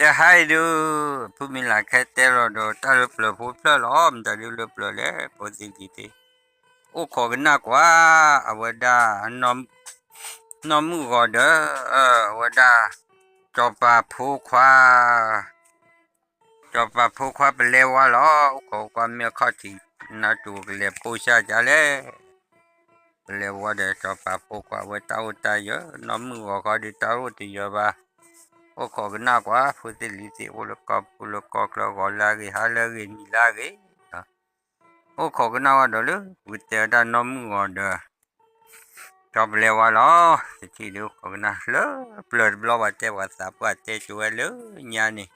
တဟါအံၤဒုး ဖုမံၤလၢ်ခဲတဲလီၤဒီး တၢ်လၢပျၢၤဖိဖျၢၣ်လီၤ, မတၤဒုးလၢပျၢၤလဲၣ်, ဖိသ့ၣ်လံၤသ့ၣ်, အိၣ်ခိးကနၣ်ကွၢ်, အဝဲဒၣ် နီၢ်မုၢ်ဂီၤဒီး အဝဲဒၣ် စီၤပၤဖိခွါ စီၤပၤဖိခွါပလဲဝါလီၤ. အိၣ်ခိးကွၢ်မ့ၢ်အခီၣ်ထံး နၢ်တူာ်ကလဲၤပိၢ်စၢ်ကလဲၣ်. ပလဲဝါဒီးစီၤပၤဖိခွါ အဝဲတၢ်အိၣ်တၢ်ယၢၤ, နီၢ်မုၢ်ဂီၤဃီဒီးတၢ်အိၣ်တယၢၤဘၣ်. အိၣ်ခိးကနၣ်ကွၢ် ဖိသ့ၣ်လံၤသ့ၣ် အိၣ်လၢကီၢ်ပူၤလၢကီၢ်ချၢ ဂီၤလၢအဂ့ၤ ဟါလၢအဂ့ၤ နံၤလၢအဂ့ၤ အိၣ်ခိးကနၣ်ဝဲဒီးလၢ ပကတဲဝဲဒၣ်နီၢ်မုၢ်ဂီၤဒီး စီၤပလဲဝါလီၤ. တထံၣ်ဒုးအိၣ်ခိးကနၣ်လၢပျၢၤတဘျီ ပှၤတဲပှၤသးပှၢ်တဲကၠိဝဲလၢညါန့ၣ်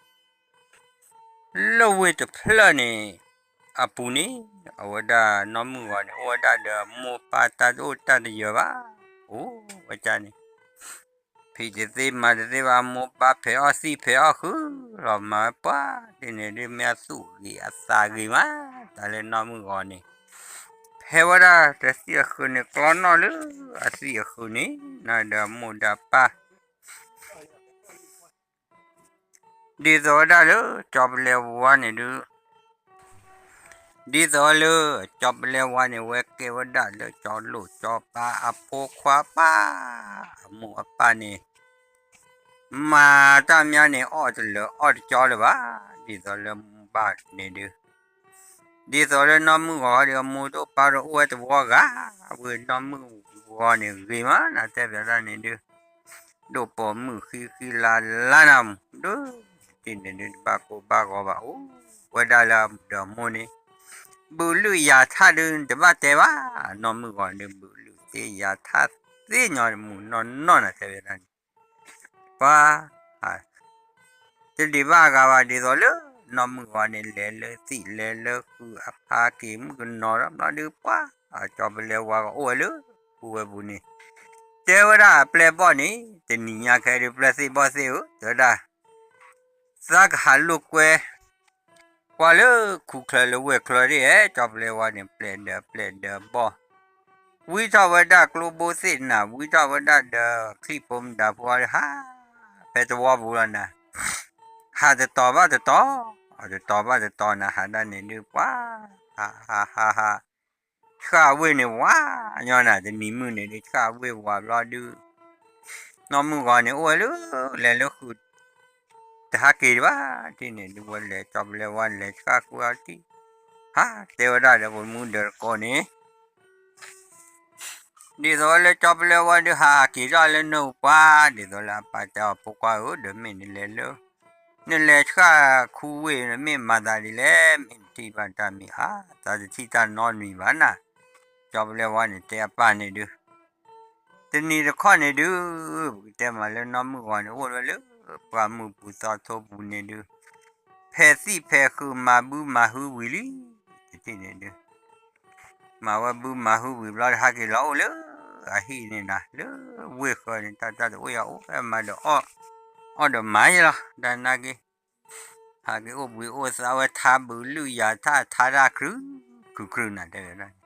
လၢဝ့ၢ်တဖျၢၣ်န့ၣ် အပူၤန့ၣ် အဝဲဒၣ်နီၢ်မုၢ်ဂီၤန့ၣ် အိၣ်ဝဲဒၣ်ဒီးမိၢ်ပၢ်တၢ်တအိၣ်တၢ်တယၢၤဘၣ်. အိၣ်ဝဲဒၣ်န့ၣ် ဖံးတသ့မၤတသ့ဘၣ်, မိၢ်ပၢ်ဖဲးအီၣ်သံၣ်ဖဲးအီၣ်ဃုာ်လီၤ မၤဝဲပှၢ်ဒ်န့ၣ်ဒုး မ့ၢ်အသူၣ်ဂ့ၤအသးဂ့ၤမး, တၢ်လၢနီၢ်မုၢ်ဂီၤန့ၣ် ဖဲးဝဲဒၣ်တသံၣ်အဃုာ်န့ၣ် ကျီနီၣ်လၢအသံၣ်အဃုာ်န့ၣ် နဒီးမိၢ်ဒီးပၢ် ဒ်သိးဝဲဒၣ်လၢ စီၤပလဲဝါန့ၣ်ဒုး ဒ်သိးလၢ စီၤပလဲဝါန့ၣ် ဝဲကဲဝဲဒၣ်လၢစီၤလိၣ်စီၤပၤအဖိခွါပၢ် အမိၢ်အပၢ်န့ၣ် မၤတၢ်မၠါန့ၣ် အီၣ်တလၢာ်အီၣ်တကၠီလၢၤဘၣ်, ဒ်သိးလၢမိၢ်ဘၣ်န့ၣ်ဒုး ဒ်သိးလၢနီၢ်မုၢ်ဂီၤဒီး အမိၢ်တအိၣ်ပၢ်တအိၣ်ဝဲတဝီဂၤ, ဝဲနီၢ်မုၢ်ဂီၤန့ၣ် ဂ့ၤမးနၤတဲဘၣ်ဒၣ်န့ၣ်ဒုး ဒိၣ်ပိာ်မုၣ်ဃံဃံလၤလၤနၤ ဒုး တထံၣ်န့ၣ်ဒုး တဘၣ်ကိၢ်ဘၣ်ဂီၤဘၣ် အိၣ်ဝဲဒၣ်လၢအဒီးမိၢ်န့ၣ် ဘုးလုၢ်ယၤထၣ်ဒုး တဘၣ်တဲဘၣ်, နီၢ်မုၢ်ဂီၤဒုး ဘုးလုၢ်သ့ယၤထၣ်သ့ညီမူးနီၢ်နီၢ်နၤတဲဘၣ်ဒၣ်န့ၣ် ပှၤ တဒံးဘၣ်အဂၤဘၣ် ဒ်သိးလၢ နီၢ်မုၢ်ဂီၤန့ၣ် လဲၤလၢသံၣ်လဲၤလၢဃုာ်အဖါက့ၤမုၣ်ကနီၤဒီး ဘျီဒုးပှၤ စီၤပလဲဝါကအိၣ်ဝဲလၢ ပူၤဝဲပူၤန့ၣ် တဲဝဲဒၣ်အပျဲၢ်ဘီၣ်န့ၣ် တနံၤညါခဲဒုး ပျဲၢ်သ့ၣ်ဘီၣ်သ့ၣ်ဧၢ တဲဝဲဒၣ် သးကဟးလိာ်ကွဲ ကွၢ်လၢခူချၢလၢဝဲၢ်ချၢဒ် စီၤပလဲဝါန့ၣ် ပျဲၢ်ဒီးပျဲၢ်ဒီးဘီၣ် ဝံထီၣ်ဝဲဒၣ်ကျိဘိသ့ၣ်နၤ ဝံထီၣ်ဝဲဒၣ်ဒီးချံၣ်ဖိမတၤဖိအီၤ ဟး ဖဲတဝီပူၤလီၤနၤ ဟးတတီၤဘၣ်တတီၤ တတီၤဘၣ်တတီၤနၤ ဟးဒၣ်န့ၣ်ဒုးပှၤ ဟးဟးဟးဟး ဆှၣ်အဝ့ၢ်န့ၣ်ဝးညီနၤ တနံၤမုၢ်န့ၣ်ဒုး ဆှၣ်အဝ့ၢ်ဝးဘျီဒုး နီၢ်မုၢ်ဂီၤန့ၣ် အိၣ်ဝဲလၢ လဲၤလၢဃုာ် တဟးက့ၤဒံးဘၣ် တထံၣ်န့ၣ်ဒုး ဝဲလဲၤ စီၤပလဲဝါလဲၤဆှၣ်ဃုာ်အီၤတထံၣ် ဟး တဲဝဲဒၣ်ဒီးပမူဒီးတကိးန့ၣ် ဒ်သိးလၢစီၤပလဲဝါဒုး ဟးက့ၤထီၣ်လၢနၢ်ပူၤပှၤ ဒ်သိးလၢအပၢ်တဲအီၤ ဖိခွါဧၢ ဒီးမ့ၢ်နလဲၤလၢ နလဲၤဆှၣ်ခူဝ့ၢ် မ့ၢ်မၤသးဒ်လဲၣ် မ့ၢ်နထံၣ်ဘၣ်တၢ်မံၤဧါ သးတထံၣ်တၢ်နီတမံၤဘၣ်နၤ စီၤပလဲဝါန့ၣ် တဲအပၢ်န့ၣ်ဒုး တနံၤတခီန့ၣ်ဒုး ပကတဲမးလၢနီၢ်မုၢ်ဂီၤန့ၣ် အိၣ်ဝဲလၢ ပှၢ်မုၢ်ပူၤသီထိပူၤန့ၣ်ဒုး ဖဲးသံၣ်ဖဲးဃုာ်မၤဘုမၤဟုဝံၤလံ တထံၣ်န့ၣ်ဒုး မၤဝဲဘုမၤဟုဝံၤဘျီ ဟးက့ၤလီၤအိၣ်လၢ အဟံၣ်န့ၣ်နၤ လၢဝ့ၢ်ဃၢၤန့ၣ် တၢ်တၢ်တအိၣ်ယၤအိၣ်ဖဲမၤဒီး အီၣ်ဒီးမၤယဲလီၤ တၢ်နာ်က့ ဟးက့ၤအိၣ်ဘှံးအိၣ်သါဝဲ ထါဘုးလုၢ်ယၤထၣ် ထါတၢ်ကြုး ကြုးကြုးနၤတဲဝဲဒၣ်န့ၣ်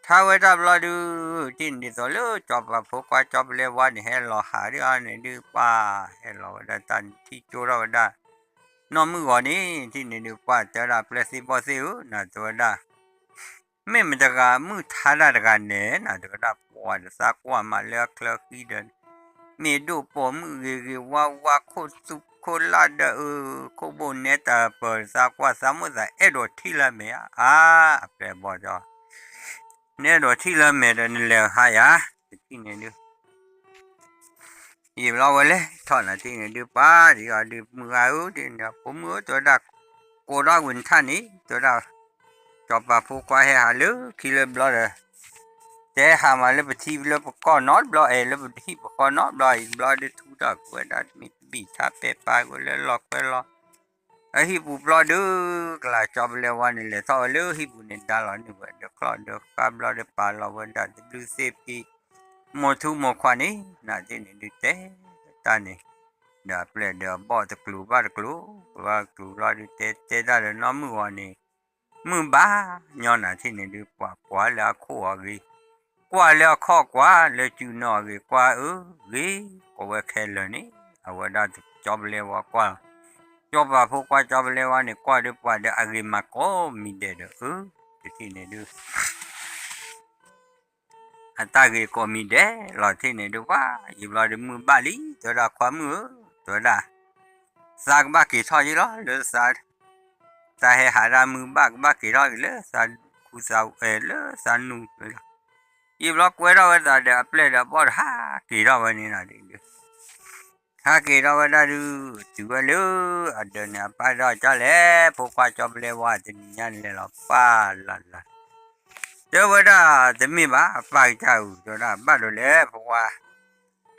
ထါဝဲတၢ်ဘျီဒုး တထံၣ်န့ၣ်ဒ်သိးလၢ စီၤပၤဖိခွါစီၤပလဲဝါန့ၣ် ဟဲလီၤဟးဒ်အီၤန့ၣ်ဒုး ပှၤဟဲလီၤဝဲဒၣ်တၢ်ထံၣ်ကၠိထီၣ်ဝဲဒၣ် နီၢ်မုၢ်ဂီၤန့ၣ် တထံၣ်န့ၣ်ဒုး ပှၤတဲဝဲဒၣ် ပျဲၢ်သ့ၣ်ဘီၣ်သ့ၣ်ဧၢ နၤတဲဝဲဒၣ် မ့ၢ်မတၤတဂၤမုၢ်ထါတၢ်တဂၤန့ၣ် နၤတဲဝဲဒၣ် ပှၤဒီးသးကွၢ်မးလၢအချၢဃံဒီး မ့ၢ်ဒိၣ်ပိာ်မုၣ်ဂ့ၤဂ့ၤဝါဝါ ခိၣ်သူခိၣ်လၢ်ဒီးအၢ ခိၣ်ဘိၣ်နဲတၢ်ပၢၢ် သးကွၢ်သးမိၣ်သးအဲၣ်ဒိးထံၣ်လၢမဲာ်ဧါ အါ အပျဲၢ်ဘီၣ်ဒီး နဲဒိးထံၣ်လၢမဲာ်ဒီး နလဲၤဟးယၤ တထံၣ်န့ၣ်ဒုး ယံာ်ဘျီဝဲလဲၤထီၣ်နၤ တထံၣ်န့ၣ်ဒုး ပှၤဒ်အီၤဒုး မုၢ်ဂၤဧၢ ဒ်န့ၣ် ဖိမုၣ်ဧၢ တဲဝဲဒၣ် ကိးထီၣ်ကွံာ်နထၣ်န့ၣ် တဲဝဲဒၣ် စီၤပၤဖိခွါဟဲဟးလၢခံလၢဘျီဒီး တဲဟးမးလၢပထံလၢပကီၢ်နီတဘျီ အဲၣ်လၢပဟံၣ်ပဃီနီတဘျီ အံၤဘျီဒုးထူထီၣ်ကွံာ်ဝဲဒၣ် မ့ၢ်တဘံၣ်ထါပဲာ်ပာ်ကွံာ်လၢလီၢ်ကွဲလီၤ အဟံၣ်ပူၤဘျီဒုး ကလၤစီၤပလဲဝါန့ၣ် လဲၤထီၣ်ဝဲလၢဟံၣ်ပူၤန့ၣ် ဒါလီၤန့ၢ်ဝဲဒီးချီၣ်ဒီးဃါဘျီဒီး ပာ်လီၤဝဲဒၣ်တဘျုးသ့ၣ်ဖံး မိၢ်ထူမိၢ်ခွါန့ၣ် နၤတထံၣ်န့ၣ်ဒုးတဲတၢ်န့ၣ် ဒီးအပျဲၢ်ဒီးအဘီၣ်တကျိၤဘၣ်တကျိၤ ဘၣ်တကျိၤဘျီဒုး တဲတဲတၢ်ဒီးနီၢ်မုၢ်ဂီၤန့ၣ် မုၢ်ဘၣ်ညီနၤတထံၣ်န့ၣ်ဒုး ပှၤကွၢ်လၢအခိၣ်အဂ့ၤ ကွၢ်လၢအခီၣ်ကွၢ်လၢစုနၢအဂ့ၤ ကွၢ်အၢဂ့ၤ ကိးဝဲခဲလၢာ်န့ၣ် အဝဲဒၣ်စီၤပလဲဝါကွၢ်လီၤ စီၤပၤဖိခွါ စီၤပလဲဝါန့ၣ် ကွၢ်ဒုးပှၤဒီးအဂ့ၤမးကိးမံၤဒဲးဒီး အၢ တထံၣ်န့ၣ်ဒုး အတၢ်ဂ့ၤကိးမံၤဒဲးလီၤ. တထံၣ်န့ၣ်ဒုး ပှၤယံာ်ဘျီဒုး မုၢ်ဘၣ်လံ တဲဝဲဒၣ် ခွါမုၣ်ဧၢ တဲဝဲဒၣ် သးကဘၣ်က့ၤထီၣ်ယ့လီၤ လၢသး တၢ်ဟဲဟးဒၣ်မုၢ်ဘၣ် ကဘၣ်က့ၤထီၣ်က့ၤလၢသးခူသးအဲၣ် လၢသးနူၤလီၤ. ယံာ်ဘျီကွဲထီၣ်ဝဲသးဒီးအပျဲၢ်ဒီးအဘီၣ်ဒီး ဟးက့ၤထီၣ်ဝဲန့ၣ်လီၤ. ဟးက့ၤထီၣ်ဝဲဒၣ်ဒုး တုၤဝဲလၢအဒၢးန့ၣ် အပၢ်ဒီးကၢ်လဲၣ် ဖိခွါ စီၤပလဲဝါ တနံၤညါန့ၣ်လဲၤလီၤ ပၢ်လၢ်လၢ် တဲဝဲဒၣ် တမ့ၢ်ဘၣ် အပၢ်ကစၢ်ဧၢ တဲဝဲဒၣ် ဘၣ်ဒိးလဲၣ် ဖိခွါ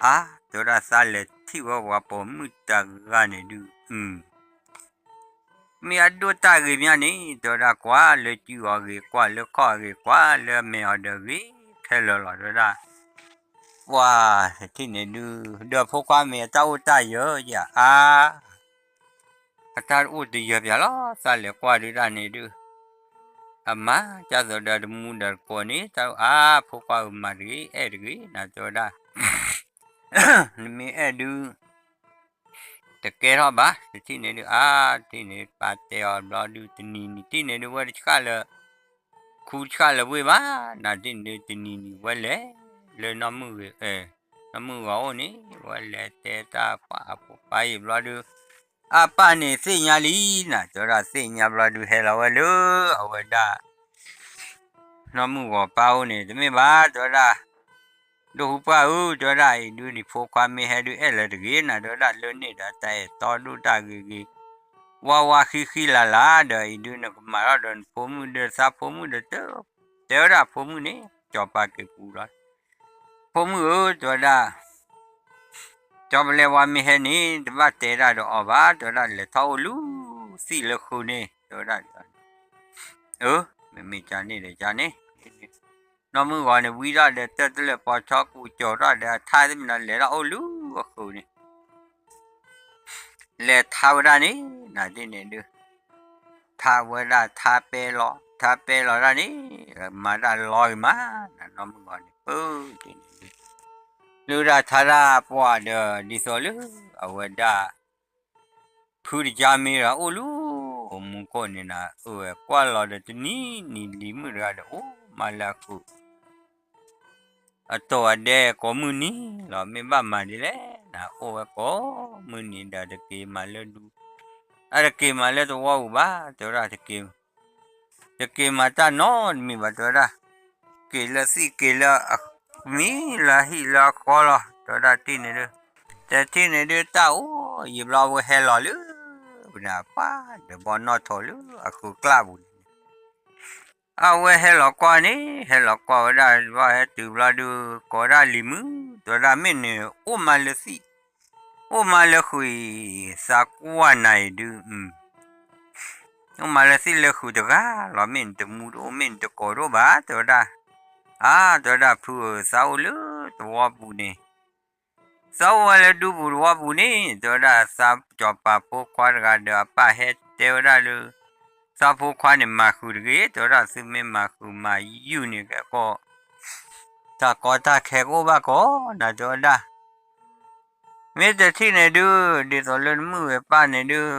အါ တဲဝဲဒၣ် သးလဲၤထံၣ်ဝဲပှၤပိာ်မုၣ်တဂၤန့ၣ်ဒုး မ့ၢ်အဒိၣ်တၢ်ဂ့ၤမးန့ၣ် တဲဝဲဒၣ် ကွၢ်လၢစုအီၤဂ့ၤ ကွၢ်လၢခီၣ်အဂ့ၤ ကွၢ်လၢအမဲာ်အီၤဒီးဂ့ၤခဲလၢာ်လီၤ တဲဝဲဒၣ်. ပှၤတထံၣ်န့ၣ်ဒုး ဒီးဖိခွါမ့ၢ်အတၢ်အိၣ်တၢ်ယၢၤယၤ အါ အတၢ်အိၣ်တယၢၤပၠးလီၤ သးလဲၤကွၢ်ဒုးတၢ်န့ၣ်ဒုး အမၤ ကၢ်သိးဒီးတမူဒီးတကိးန့ၣ် တၢ်အိၣ်အါ ဖိခွါဧၢ မၤတဂ့ၤ အဲၣ်တဂ့ၤ နၤတဲဝဲဒၣ် နမ့ၢ်အဲၣ်ဒုး တကဲထီၣ်ဘၣ် တထံၣ်န့ၣ်ဒုး အါ တထံၣ်န့ၣ် ပၢ်တဲအီၤဘျီဒုး တနံၤနံၤ တထံၣ်န့ၣ်ဒုး ဝဲတဆှၣ်လၢ ခူတဆှၣ်လၢဝ့ၢ်ဘၣ် နၤတထံၣ်န့ၣ်ဒုး တနံၤနံၤ ဝဲလဲၤလၢ နီၢ်မုၢ်ဂီၤအိၣ်န့ၣ် ဝဲလဲၤတဲတၢ်ပှၤအဖိခွါယံာ်ဘျီဒုး အပၢ်န့ၣ်သ့ၣ်ညါလံ နၤတဲဝဲဒၣ် သ့ၣ်ညါဘျီဒုး ဟဲလီၤဝဲလၢအဝဲဒၣ် နီၢ်မုၢ်ဂီၤပၢ်အိၣ်န့ၣ် တမ့ၢ်ဘၣ် တဲဝဲဒၣ် ဒိၣ်ဟူပှၢ်ဧၢ တဲဝဲဒၣ် အံၤဒုးနဖိခွါမ့ၢ်ဟဲဒုး အဲၣ်လၢၤတဂ့ၤ နၤတဲဝဲဒၣ် လၢန့ၣ်ဒီးတၢ်အဲၣ်တီဒိၣ်တၢ်ဂ့ၤဂ့ၤ ဝါဝါဃံဃံလၤလၤ ဒီးအံၤဒုးနကမၤထီၣ်ဒီးနဖိမုၣ်ဒီး သးဖိမုၣ်ဒီး တဲဝဲဒၣ်ဖိမုၣ်န့ၣ် စီၤပၤက့ၤပူၤလီၤ ဖိမုၣ်ဧၢ တဲဝဲဒၣ် စီၤပလဲဝါမ့ၢ်ဟဲန့ၣ် တဘၣ်တဲတၢ်ဒီးအီၤဘၣ် တဲဝဲဒၣ် လဲၤထီၣ်အိၣ်လူၤသံၣ်လၢဃုာ်န့ၣ် တဲဝဲဒၣ် အၢ မ့မ့ၢ်ကန့ၣ်ဒီးကန့ၣ် နီၢ်မုၢ်ဂီၤန့ၣ် ဝံထီၣ်ဒီး တၢ်တလၢာ်ပီၤဆီကူကၠီၤထီၣ်ဒီး အထါသ့ၣ်မနုၤ လဲၤထီၣ်အိၣ်လူၤအဃုာ်န့ၣ် လဲၤထါဝဲဒၣ်န့ၣ် နၤဒ်န့ၣ်ဒုး ထါဝဲဒၣ်ထါပဲလီၤ ထါပဲလီၤဒၣ်န့ၣ် မၤတၢ်လီၤဂ့ၤမး နနီၢ်မုၢ်ဂီၤန့ၣ် ပၢတ့ၢ်န့ၣ်ဒုး လၢဒၣ်ထါတၢ်ပှၢ်ဒီး ဒ်သိးလၢ အဝဲဒၣ် ဖုတကါမ့ၢ်ဒီးအိၣ်လူၤ အိၣ်မူခိၣ်န့ၣ်နၤ အၢဝဲကွၢ်လီၤဒီးတနံၤနံၤလံၤမုၣ်တဂၤဒီး အိၣ်မးလၢအဃုာ် အတိာ်အဒဲကိးမုၢ်နံၤလီၤ မ့ၢ်ဘၣ်မၤဒ်လဲၣ် နအိၣ်ဝဲကိးမုၢ်နံၤဒီးတက့ၤမၤလၢဒူ အတက့ၤမၤလၢသဝီပူၤဘၣ် တဲဝဲဒၣ် တက့ၤမၤတၢ်နီတမံၤဘၣ် တဲဝဲဒၣ် က့ၤလၢသံၣ်က့ၤလၢအမံၤလၢဟံၣ်လၢအဃီလီၤ တဲဝဲဒၣ်တထံၣ်န့ၣ်ဒုး တထံၣ်န့ၣ်ဒုး တၢ်အိၣ်ယံာ်ဘျီဝဲဟဲလီၤလၢ ပှၢ်ဒီးဘီၣ်နီၣ်ထိးလၢအဃုာ်ကျၢ်ပူၤန့ၣ် အဝဲဟဲလီၤကွၢ်န့ၣ် ဟဲလီၤကွၢ်ဝဲဒၣ် ဘၣ်ဟဲတုၤဘျီဒုး ကိးဒၣ်လံၤမုၣ် တဲဝဲဒၣ် မ့ၢ်နအိၣ်မးလၢသံၣ် အိၣ်မးလၢဃုာ်အံၤ သးကွၢ်နၤအံၤဒုး အိၣ်မးလၢသံၣ်လၢဃုာ်တဂၤလီၤ မ့ၢ်နတမူတအိၣ် မ့ၢ်နတကိးတအိၣ်ဘၣ် တဲဝဲဒၣ် အါ တဲဝဲဒၣ် ဖုဧၢ သးအိၣ်လၢသဝီပူၤန့ၣ် သးအိၣ်ဝဲလၢဒူပူၤသဝီပူၤန့ၣ် တဲဝဲဒၣ် သးစီၤပၤဖိခွါတဂၤဒီးအပၢ်ဟဲတဲဝဲဒၣ်လၢ သးဖိခွါန့ၣ်မၤဃုာ်တဂ့ၤ တဲဝဲဒၣ် သုမ့ၢ်မၤဃုာ်မၤယုာ်န့ၣ်ကဲကီး တၢ်ကီတၢ်ခဲကအိၣ်ဘၣ်ကီး နၤတဲဝဲဒၣ် မ့ၢ်တထံၣ်န့ၣ်ဒုး ဒ်သိးလၢနမုၣ်ဂ့ၤပၢ်န့ၣ်ဒုး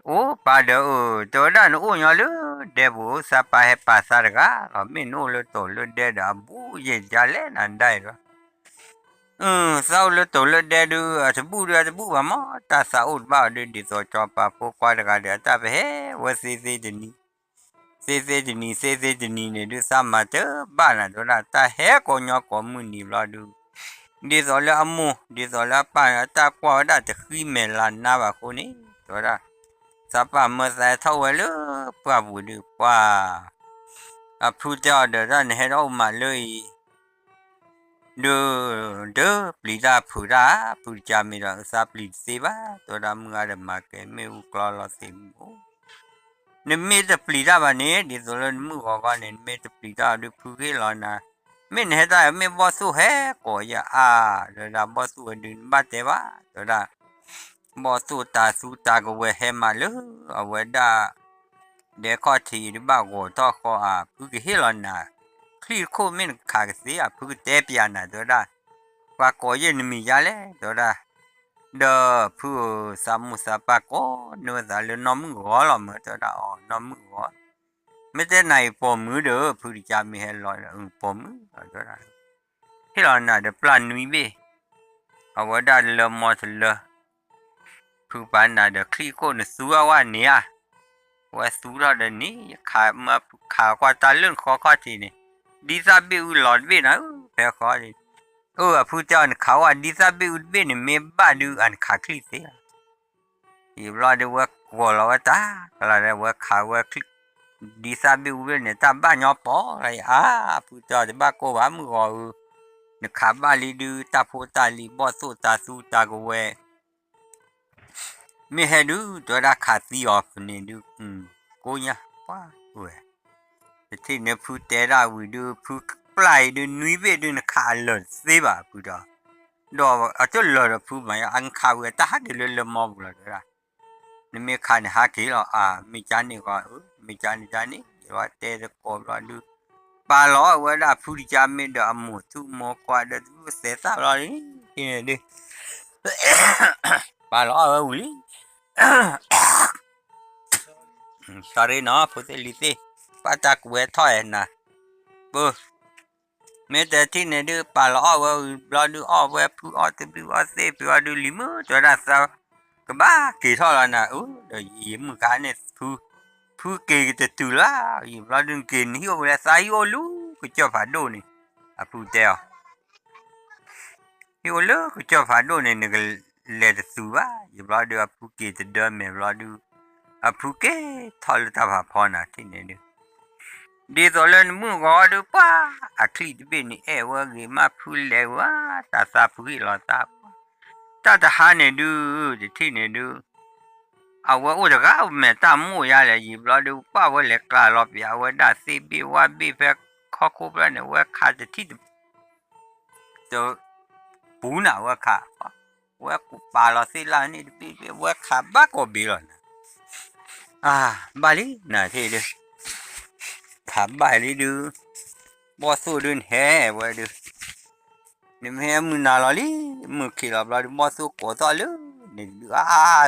အိၣ်ပၢ်ဒီးအၢ တဲဝဲဒၣ်နအိၣ်ညီလၢဒဲပူၤ သးပၢ်ဟဲပာ်သးတဂၤလီၤ မ့ၢ်နအိၣ်လၢတိၤလၢဒဲဒီးအဘူးယဲၢ်ကလဲၣ်နၤဒၣ်အံၤဒီး သးအိၣ်လၢတိၤလၢဒဲဒုး အတဘူၣ်ဒုးအတဘူၣ်ဘၣ်မး တၢ်သးအိၣ်တဘၣ်အီၤဒုး ဒ်သိးစီၤပၤဖိခွါတဂၤဒီး အတၢ်ပဟဲဝဲသ့သ့တနံၤ သ့သ့တနံၤ သ့သ့တနံၤန့ၣ်ဒုး သးမၤတဘၣ်နၤတဲဝဲဒၣ် တၢ်ဟဲကိးညီကိးမုၢ်နံၤဘျီဒုး ဒ်သိးလၢအမိၢ် ဒ်သိးလၢအပၢ်န့ၣ် အတၢ်ကွၢ်ဝဲဒၣ်တဃံမဲာ်လၤနါဘၣ်အဃိန့ၣ် တဲဝဲဒၣ် သးပၢ်မၢသးဟဲထီၣ်ဝဲလၢပှၢ်ပူၤဒုး ပှၢ် အဖုတဲအီၤဒီး တၢ်နဟဲထီၣ်အိၣ်မးလၢအံၤ ဒုး တပျံၤတၢ်ဖုးတၢ် ဖုတကါမ့ၢ်ဒီး သးပျံၤတသ့ဘၣ် တဲဝဲဒၣ် မုၢ်ဂၤဒီးမၤကဲ မ့ၣ်အူကျီလီၤသ့ၣ်မူ နမ့ၢ်တပျံၤတၢ်ဘၣ်န့ၣ် ဒ်သိးလၢနမုၣ်ဂီၤဂီၤန့ၣ် နမ့ၢ်တပျံၤတၢ်အီၤဒုး ဖုကဟ့ၣ်လီၤနၤ မ့ၢ်နဟဲတၢ်မ့ၢ်ဘီၣ်သိၣ်ဟဲကိးယၤအါ တဲဝဲဒၣ် ဘီၣ်သိၣ်ဝဲဒုး နဘၣ်တဲဘၣ် တဲဝဲဒၣ် ဘီၣ်သိၣ်တၤသူတၤကဝဲၤဟဲမးလၢ အဝဲဒၣ် ဒဲခီၣ်ထံးအံၤ တဘၣ်ဂီၤထီၣ်ဃီဧါ ဖုကဟ့ၣ်လီၤနၤ ချံၣ်တခိၣ်မ့ၢ်နခးကသ့ဧါ ဖုကတဲပျးနၤ တဲဝဲဒၣ် ပှၤကိးယဲၢ်နမံၤယါလဲၣ် တဲဝဲဒၣ် ဒီးဖုသးမိၢ်သးပၢ်ကိးန့ၢ်ဝဲသးလၢနီၢ်မုၣ်ဂီၤလီၤမၢ် တဲဝဲဒၣ်အီၤ နီၢ်မုၣ်ဂီၤ, မ့ၢ်တဲနၤအံၤပိာ်မုၣ်ဒီး ဖုတကးမ့ၢ်ဟဲလီၤ ပိာ်မုၣ်လီၤ တဲဝဲဒၣ် ဟ့ၣ်လီၤနၤဒီးပျၢ်နွံဘ့ၣ်, အဝဲဒၣ်လၢမီတလၢ ဖုပာ်နၤဒီးချံၣ်ကိၣ်နသူအဝဲန့ၣ်ဧါ, ဝဲသူထီၣ်ဒီးန့ၣ် ယခးမၢဖုခးကွၢ်တၢ်လၢနဃီခီၣ်ထံးန့ၣ်, ဒ်သၣ်ဘ့ၣ်အူလီၤတဘ့ၣ်နၤဧၢ ဖဲဃီန့ၣ်, အၢ အဖုတဲအီၤ နခးဝဲဒ်သၣ်ဘ့ၣ်အူတဘ့ၣ်န့ၣ် မ့ၢ်ဘၣ်ဒုးအနခးချံၣ်သ့လီၤ. ယံာ်ဘျီဒုးဝဲကိးလီၤဝဲတၢ်ကလီၤဒီး ဝဲခးဝဲချံၣ် ဒ်သၣ်ဘ့ၣ်အူဘ့ၣ်န့ၣ် တၢ်ဘၣ်ညီပိာ်လီၤအါ, အဖုတဲအီၤ တဘၣ်ကိၢ်ဘၣ်မုၣ်ဂီၤဧၢ, နခးဘၣ်လံဒုး တၢ်ဖိတၢ်လံၤ ဘီၣ်သိၣ်တၢ်သူတၢ်ကဝဲၤ မ့ၢ်ဟဲဒုး တဲဝဲဒၣ်ခးသံအီၤဖဲန့ၣ်ဒုး ကိးညါ ပှၤဝဲ, တထံၣ်န့ၣ်ဖုတဲဒၣ်ဝံၤဒုး ဖုပျၢ်အံၤဒုး နွံဘ့ၣ်ဒုး နခးအလၢာ်တသ့ဘၣ် ဖုဒီး, ဒီးအတလၢာ်ဒီးဖုမး အနခးဝံၤအတၢ်ဟးက့ၤလၢလၢမီပူၤလီၤ တဲဝဲဒၣ်, နမ့ၢ်ခးန့ၣ်ဟးက့ၤလီၤ အါ မ့ၢ်ကၢ်န့ၣ်ဂီၤ အၢ မ့ၢ်ကၢ်န့ၣ်ကၢ်န့ၣ် ယဝဲတဲတကိးဘျီဒုး ပာ်လီၤအီၤဝဲဒၣ်ဖုတကးမ့ၢ်ဒီးအမိၢ်သူမိၢ်ခွါဒီးသူသဲးသၣ်ဘျီဒုး ဒုး ပာ်လီၤအီၤဝဲဝံၤလံ sorry နီၤ ဖိသ့ၣ်လံၤသ့ၣ် ပာ်တၢ်ကွဲးထီၣ်အဲၣ်နၤ, ပ မ့ၢ်တထံၣ်န့ၣ်ဒုး ပာ်လီၤအီၣ်ဝဲဝံၤဘျီဒုး အီၣ်ဝဲဖုအီၣ်တဘျုးအီၣ်သ့ၣ် ဖုအီၣ်ဒုးလံၤမုၢ် တဲဝဲဒၣ်သး ကဘၣ်က့ၤထီၣ်လီၤနၤ အၢ ဒီးယမုၢ်ခါန့ၣ် ဖုက့ၤကတတုၤလၢ ယံာ်ဘျီဒုး နက့ၤနဟံၣ်အိၣ်ဝဲလၢသးဟံၣ်အိၣ်လၢ ကစၢၢ်ဖးဒိၣ်န့ၣ် အဖုတဲအီၤ ဟံၣ်အိၣ်လၢကစၢၢ်ဖးဒိၣ်န့ၣ် နကလဲၤတတုၤဘၣ် ယံာ်ဘျီဒုး အဖုက့ၤတဒၢမဲာ်ဘျီဒုး အဖုက့ၤထီၣ်လၢတၢ်ဖးဖီနၤထံၣ်န့ၣ်ဒုး ဒ်သိးလၢနမုၢ်ဂီၤဒုးပှၤ အချံၣ်တဘ့ၣ်န့ၣ်အဲၣ်ဝဲဂ့ၤမး ဖုလဲၤဝဲ တၢ်သးဖုဟ့ၣ်လီၤသး တၢ်တဟါန့ၣ်ဒုး တထံၣ်န့ၣ်ဒုး အဝဲအိၣ်တဂၤမဲာ်တၢ်မိၣ်ယါလဲၣ် ယံာ်ဘျီဒုး ပှၤဝဲလဲၤကျးလီၤပၠး အဝဲဒၣ်သ့ၣ်ဘ့ၣ်ဝၣ်ဘ့ၣ်ဖဲခီခိၣ်ဖျၢၣ်န့ၣ် ဝဲခးတထံၣ်တ တပူၤနၤ ဝဲခး ဝဲကူးပာ်လီၤသ့ၣ်လၢန့ၣ်တဘ့ၣ်ဘ့ၣ် ဝဲခးဘၣ်ကိးဘ့ၣ်လီၤနၤ အါ ဘၣ်လံနၤထံၣ်ဒုး ခးဘၣ်လံဒုး ဘီၣ်သိၣ်ဒုးနဟဲဝဲဒုး နမ့ၢ်ဟဲမုၢ်နၤလီၤလံ မုၢ်ခံးလီၤဘျီဒုး ဘီၣ်သိၣ်ကိးသီၣ်လၢန့ၣ်ဒုး အါ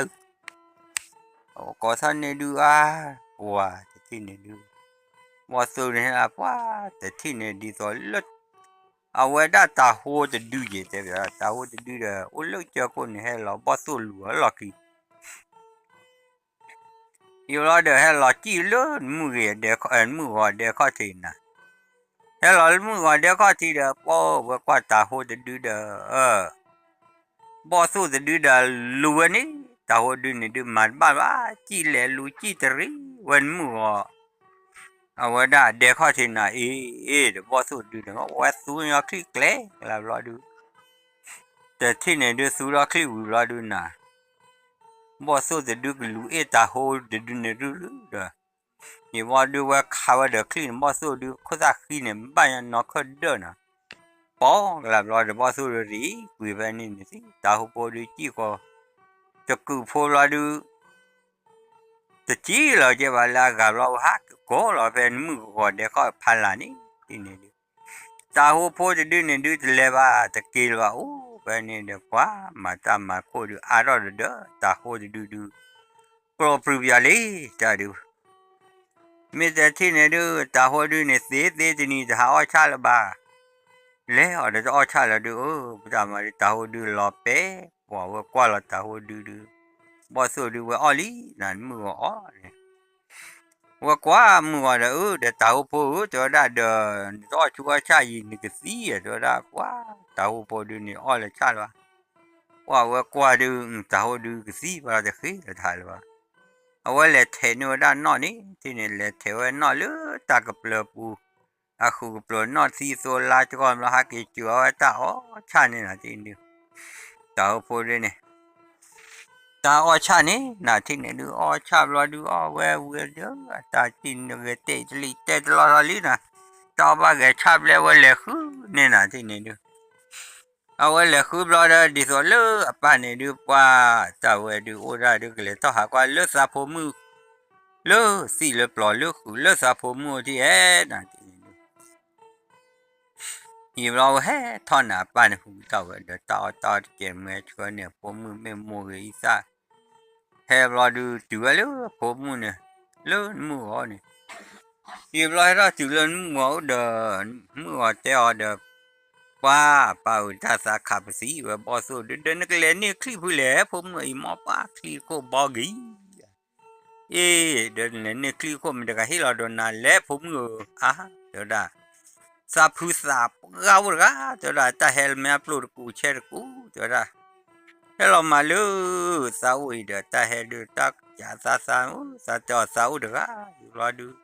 ကိးသီၣ်န့ၣ်ဒုး အါ ပှၤတထံၣ်န့ၣ်ဒုး ဘီၣ်သိၣ်န့ၣ်ဟဲပှၤ တထံၣ်န့ၣ်ဒ်သိးလၢ အဝဲဒၣ်တၤဟိတဒုယံၤ တဲဘၣ် တၤဟိတဒုဒီး အိၣ်လၢကစၢၢ်ခိၣ်န့ၣ် ဟဲလီၤဘီၣ်သိၣ်လူၤအလီၢ်ခံ ယံာ်ဘျီဒီးဟဲလီၤစံၣ်လၢနမုၢ်ဂ့ၤ နမုၢ်ဂီၤဒဲခီၣ်ထံးနၤ ဟဲလီၤလၢမုၢ်ဂီၤဒဲခီၣ်ထံးဒီး ပှၤဝဲကွၢ်တၤဟိတဒုဒီး ဘီၣ်သိၣ်တဒုဒီးလူၤဝဲန့ၣ် တၤဟိဒုန့ၣ်ဒုးမၤတဘၣ်ဘၣ် စံၣ်လဲၤလူၤစံၣ်တရံးဝဲနမုၢ်ဂီၤ အဝဲဒၣ်ဒဲခီၣ်ထံးနၤအံၤ ဒီးဘီၣ်သိၣ်တဒုန့ၣ် ဝဲသူညီချံၣ်ကျဲကလါဘျီဒုး တထံၣ်န့ၣ်ဒုးသူထီၣ်ချံၣ်ဝံၤဘျီဒုးနၤ ဘီၣ်သိၣ်တဒုကလူၤအ့ၣ်တၤဟိတဒုန့ၣ်ဒုး ယံာ်ဘျီဒုးဝဲခးဝဲဒီးချံၣ်န့ၣ် ဘီၣ်သိၣ်ဒုးခိၣ်သၣ်ဃံန့ၣ် ဘၣ်ညီနီၤခၢၣ်ဒၢၣ်နၤ ပီကလါဘျီဒီးဘီၣ်သိၣ်ဒုးရံးကွံာ်ဖဲန့ၣ်န့ၣ်သ့ တၤဟိဖိဒုးစံၣ်ဃီ တကုးဖိဘျီဒုး တစံၣ်လီၤကဲဘၣ်လၢအဂၤဘျီ ဝဲဟးကကိးလီၤဖဲနမုၢ်ဂီၤဒဲခီၣ်ဖးလၢ်န့ၣ် ဒ်န့ၣ်ဒုး တၤဟိဖိတဒုန့ၣ်ဒုးတလဲၤဘၣ် တက့ၤလၢၤဘၣ် အိၣ်ဖဲန့ၣ်ဒီး ပှၤမၤတၢ်မၤခိၣ်ဒုးအါထီၣ်ဒီး တၤဟိတဒုဒုး ကျီၢ်ပြံပယီၤလံ တၢ်ဒုး မ့ၢ်တထံၣ်န့ၣ်ဒုး တၤဟိဒုးန့ၣ်သ့သ့တနံၤတဟးအီၣ်ဆၣ်လၢၤဘၣ် လဲၤအီၤဒီးတအီၣ်ဆၣ်လၢၤဒုး အၢ ပတၢ်မၤဒုး တၤဟိဒုးလီၤပဲာ် ပှၤဝဲကွၢ်လီၤတၤဟိဒုးဒုး ဘီၣ်သိၣ်ဒုးဝဲအီၣ်လံ နမုၢ်ဂီၤအီၣ်န့ၣ် ဝဲကွၢ်မုၢ်ဂီၤဒီး အၢ ဒီးတၤဟိဖိဧၢ တဲဝဲဒၣ်ဒီး နတအီၣ်ဆူအီၣ်ဆၣ်ယံၤ နကသံ တဲဝဲဒၣ် ပှၤတၤဟိဖိဒုးန့ၣ်အီၣ်လၢၤဆၣ်လၢၤဘၣ် ပှၤဝဲကွၢ်ဒုး တၤဟိဒုးကသံဘၣ်လီၤ တဃ့လၢၤတၢ်လၢၤဘၣ် အဝဲလဲၤထဲးန့ၢ်ဝဲဒၣ်နီၣ်န့ၣ် တထံၣ်န့ၣ် လဲၤထဲးဝဲနီၣ်လၢတၢ်ကပျၢၤပူၤ အဃုာ်ကပျၢၤနီၣ်သံသိလါကီၢ်ဘျီ ဟးက့ၤစၢၤအီၤဝဲတၢ်အီၣ်ဆၣ်န့ၣ်နၤ တထံၣ်န့ၣ်ဒုး တၤဟိဖိဒုးန့ၣ် တၢ်အီၣ်ဆၣ်န့ၣ် နထံၣ်န့ၣ်ဒုး အီၣ်ဆၣ်ဘျီဒုး အီၣ်ဝဲဝံၤဒီး အတၢ်စံၣ်နဂဲၤတဲာ်တလံၤတဲာ်တလီၢ်ထီၣ်လံနၤ, တၢ်အီၣ်ဘၣ်ဂဲၤဆၣ်ဘျဲဝဲလဲၤဃုန့ၣ်နထံၣ်န့ၣ်ဒုး အဝဲလဲၤဃုဘျီဒီး ဒ်သိးလၢအပၢ်န့ၣ်ဒုး ပှၤတၢ်ဝဲဒုးအိၣ်ဒၣ်ဒုး ကလဲၤထီၣ်ဟးကွၢ်လၢသးဖိမုၣ် လၢသံၣ်လၢပျီလၢဃုာ်လၢသးဖိမုၣ်အိၣ်ထံၣ်ဧဲ နထံၣ်န့ၣ်ဒုး ယံာ်ဘျီဝဲဟဲထီၣ်နၤ အပၢ်န့ၣ်ဟူးထီၣ်ဝဲဒီး တၢ်အီၣ်တၢ်အီတကဲး မ့ၢ်ဆှၢန့ၢ်အဖိမုၣ် မ့ၢ်မိၢ်ဂ့ၤအံသၣ် ဟဲဘျီဒုး တုၤဝဲလၢဖိမုၣ်န့ၣ် လၢနမုၢ်ဂီၤန့ၣ်, ယံာ်ဘျီဟဲထီၣ်တုၤလၢနမုၢ်ဂီၤအိၣ်ဒီး မုၢ်ဂီၤတဲအီၤဒီး ပှၢ်ပၢ်ဧၢ တၢ်သးခးပသံဝဲဘီၣ်သိၣ်ဒုး ဒီးနကလဲၤန့ၢ်ချံၣ်ဖုလဲၣ် ဖိမုၣ်အံၤ မ်ပှၢ်ချံၣ်ခိၣ်ဘီဂ့ၤ အ့ ဒီးနလဲၤန့ၢ်ချံၣ်ခိၣ်မ့ၢ်တဂၤဟ့ၣ်လီၤဒီးနၤလဲၣ် ဖိမုၣ်ဧၢ အါ တဲဝဲဒၣ်, သးဖုသးပှၢ်အိၣ်တဂၤ တဲဝဲဒၣ် တၢ်ဟဲလၢမ့ၢ်အပျိၢ်တကူးဆဲတကူး တဲဝဲဒၣ်, ဟဲလီၤမးလၢ သးအိၣ်အံၤဒီး တၢ်ဟဲဒုး တၢ်ကးသးသး သးတဲအီၤသးအိၣ်တဂၤ ယံာ်ဘျီဒုး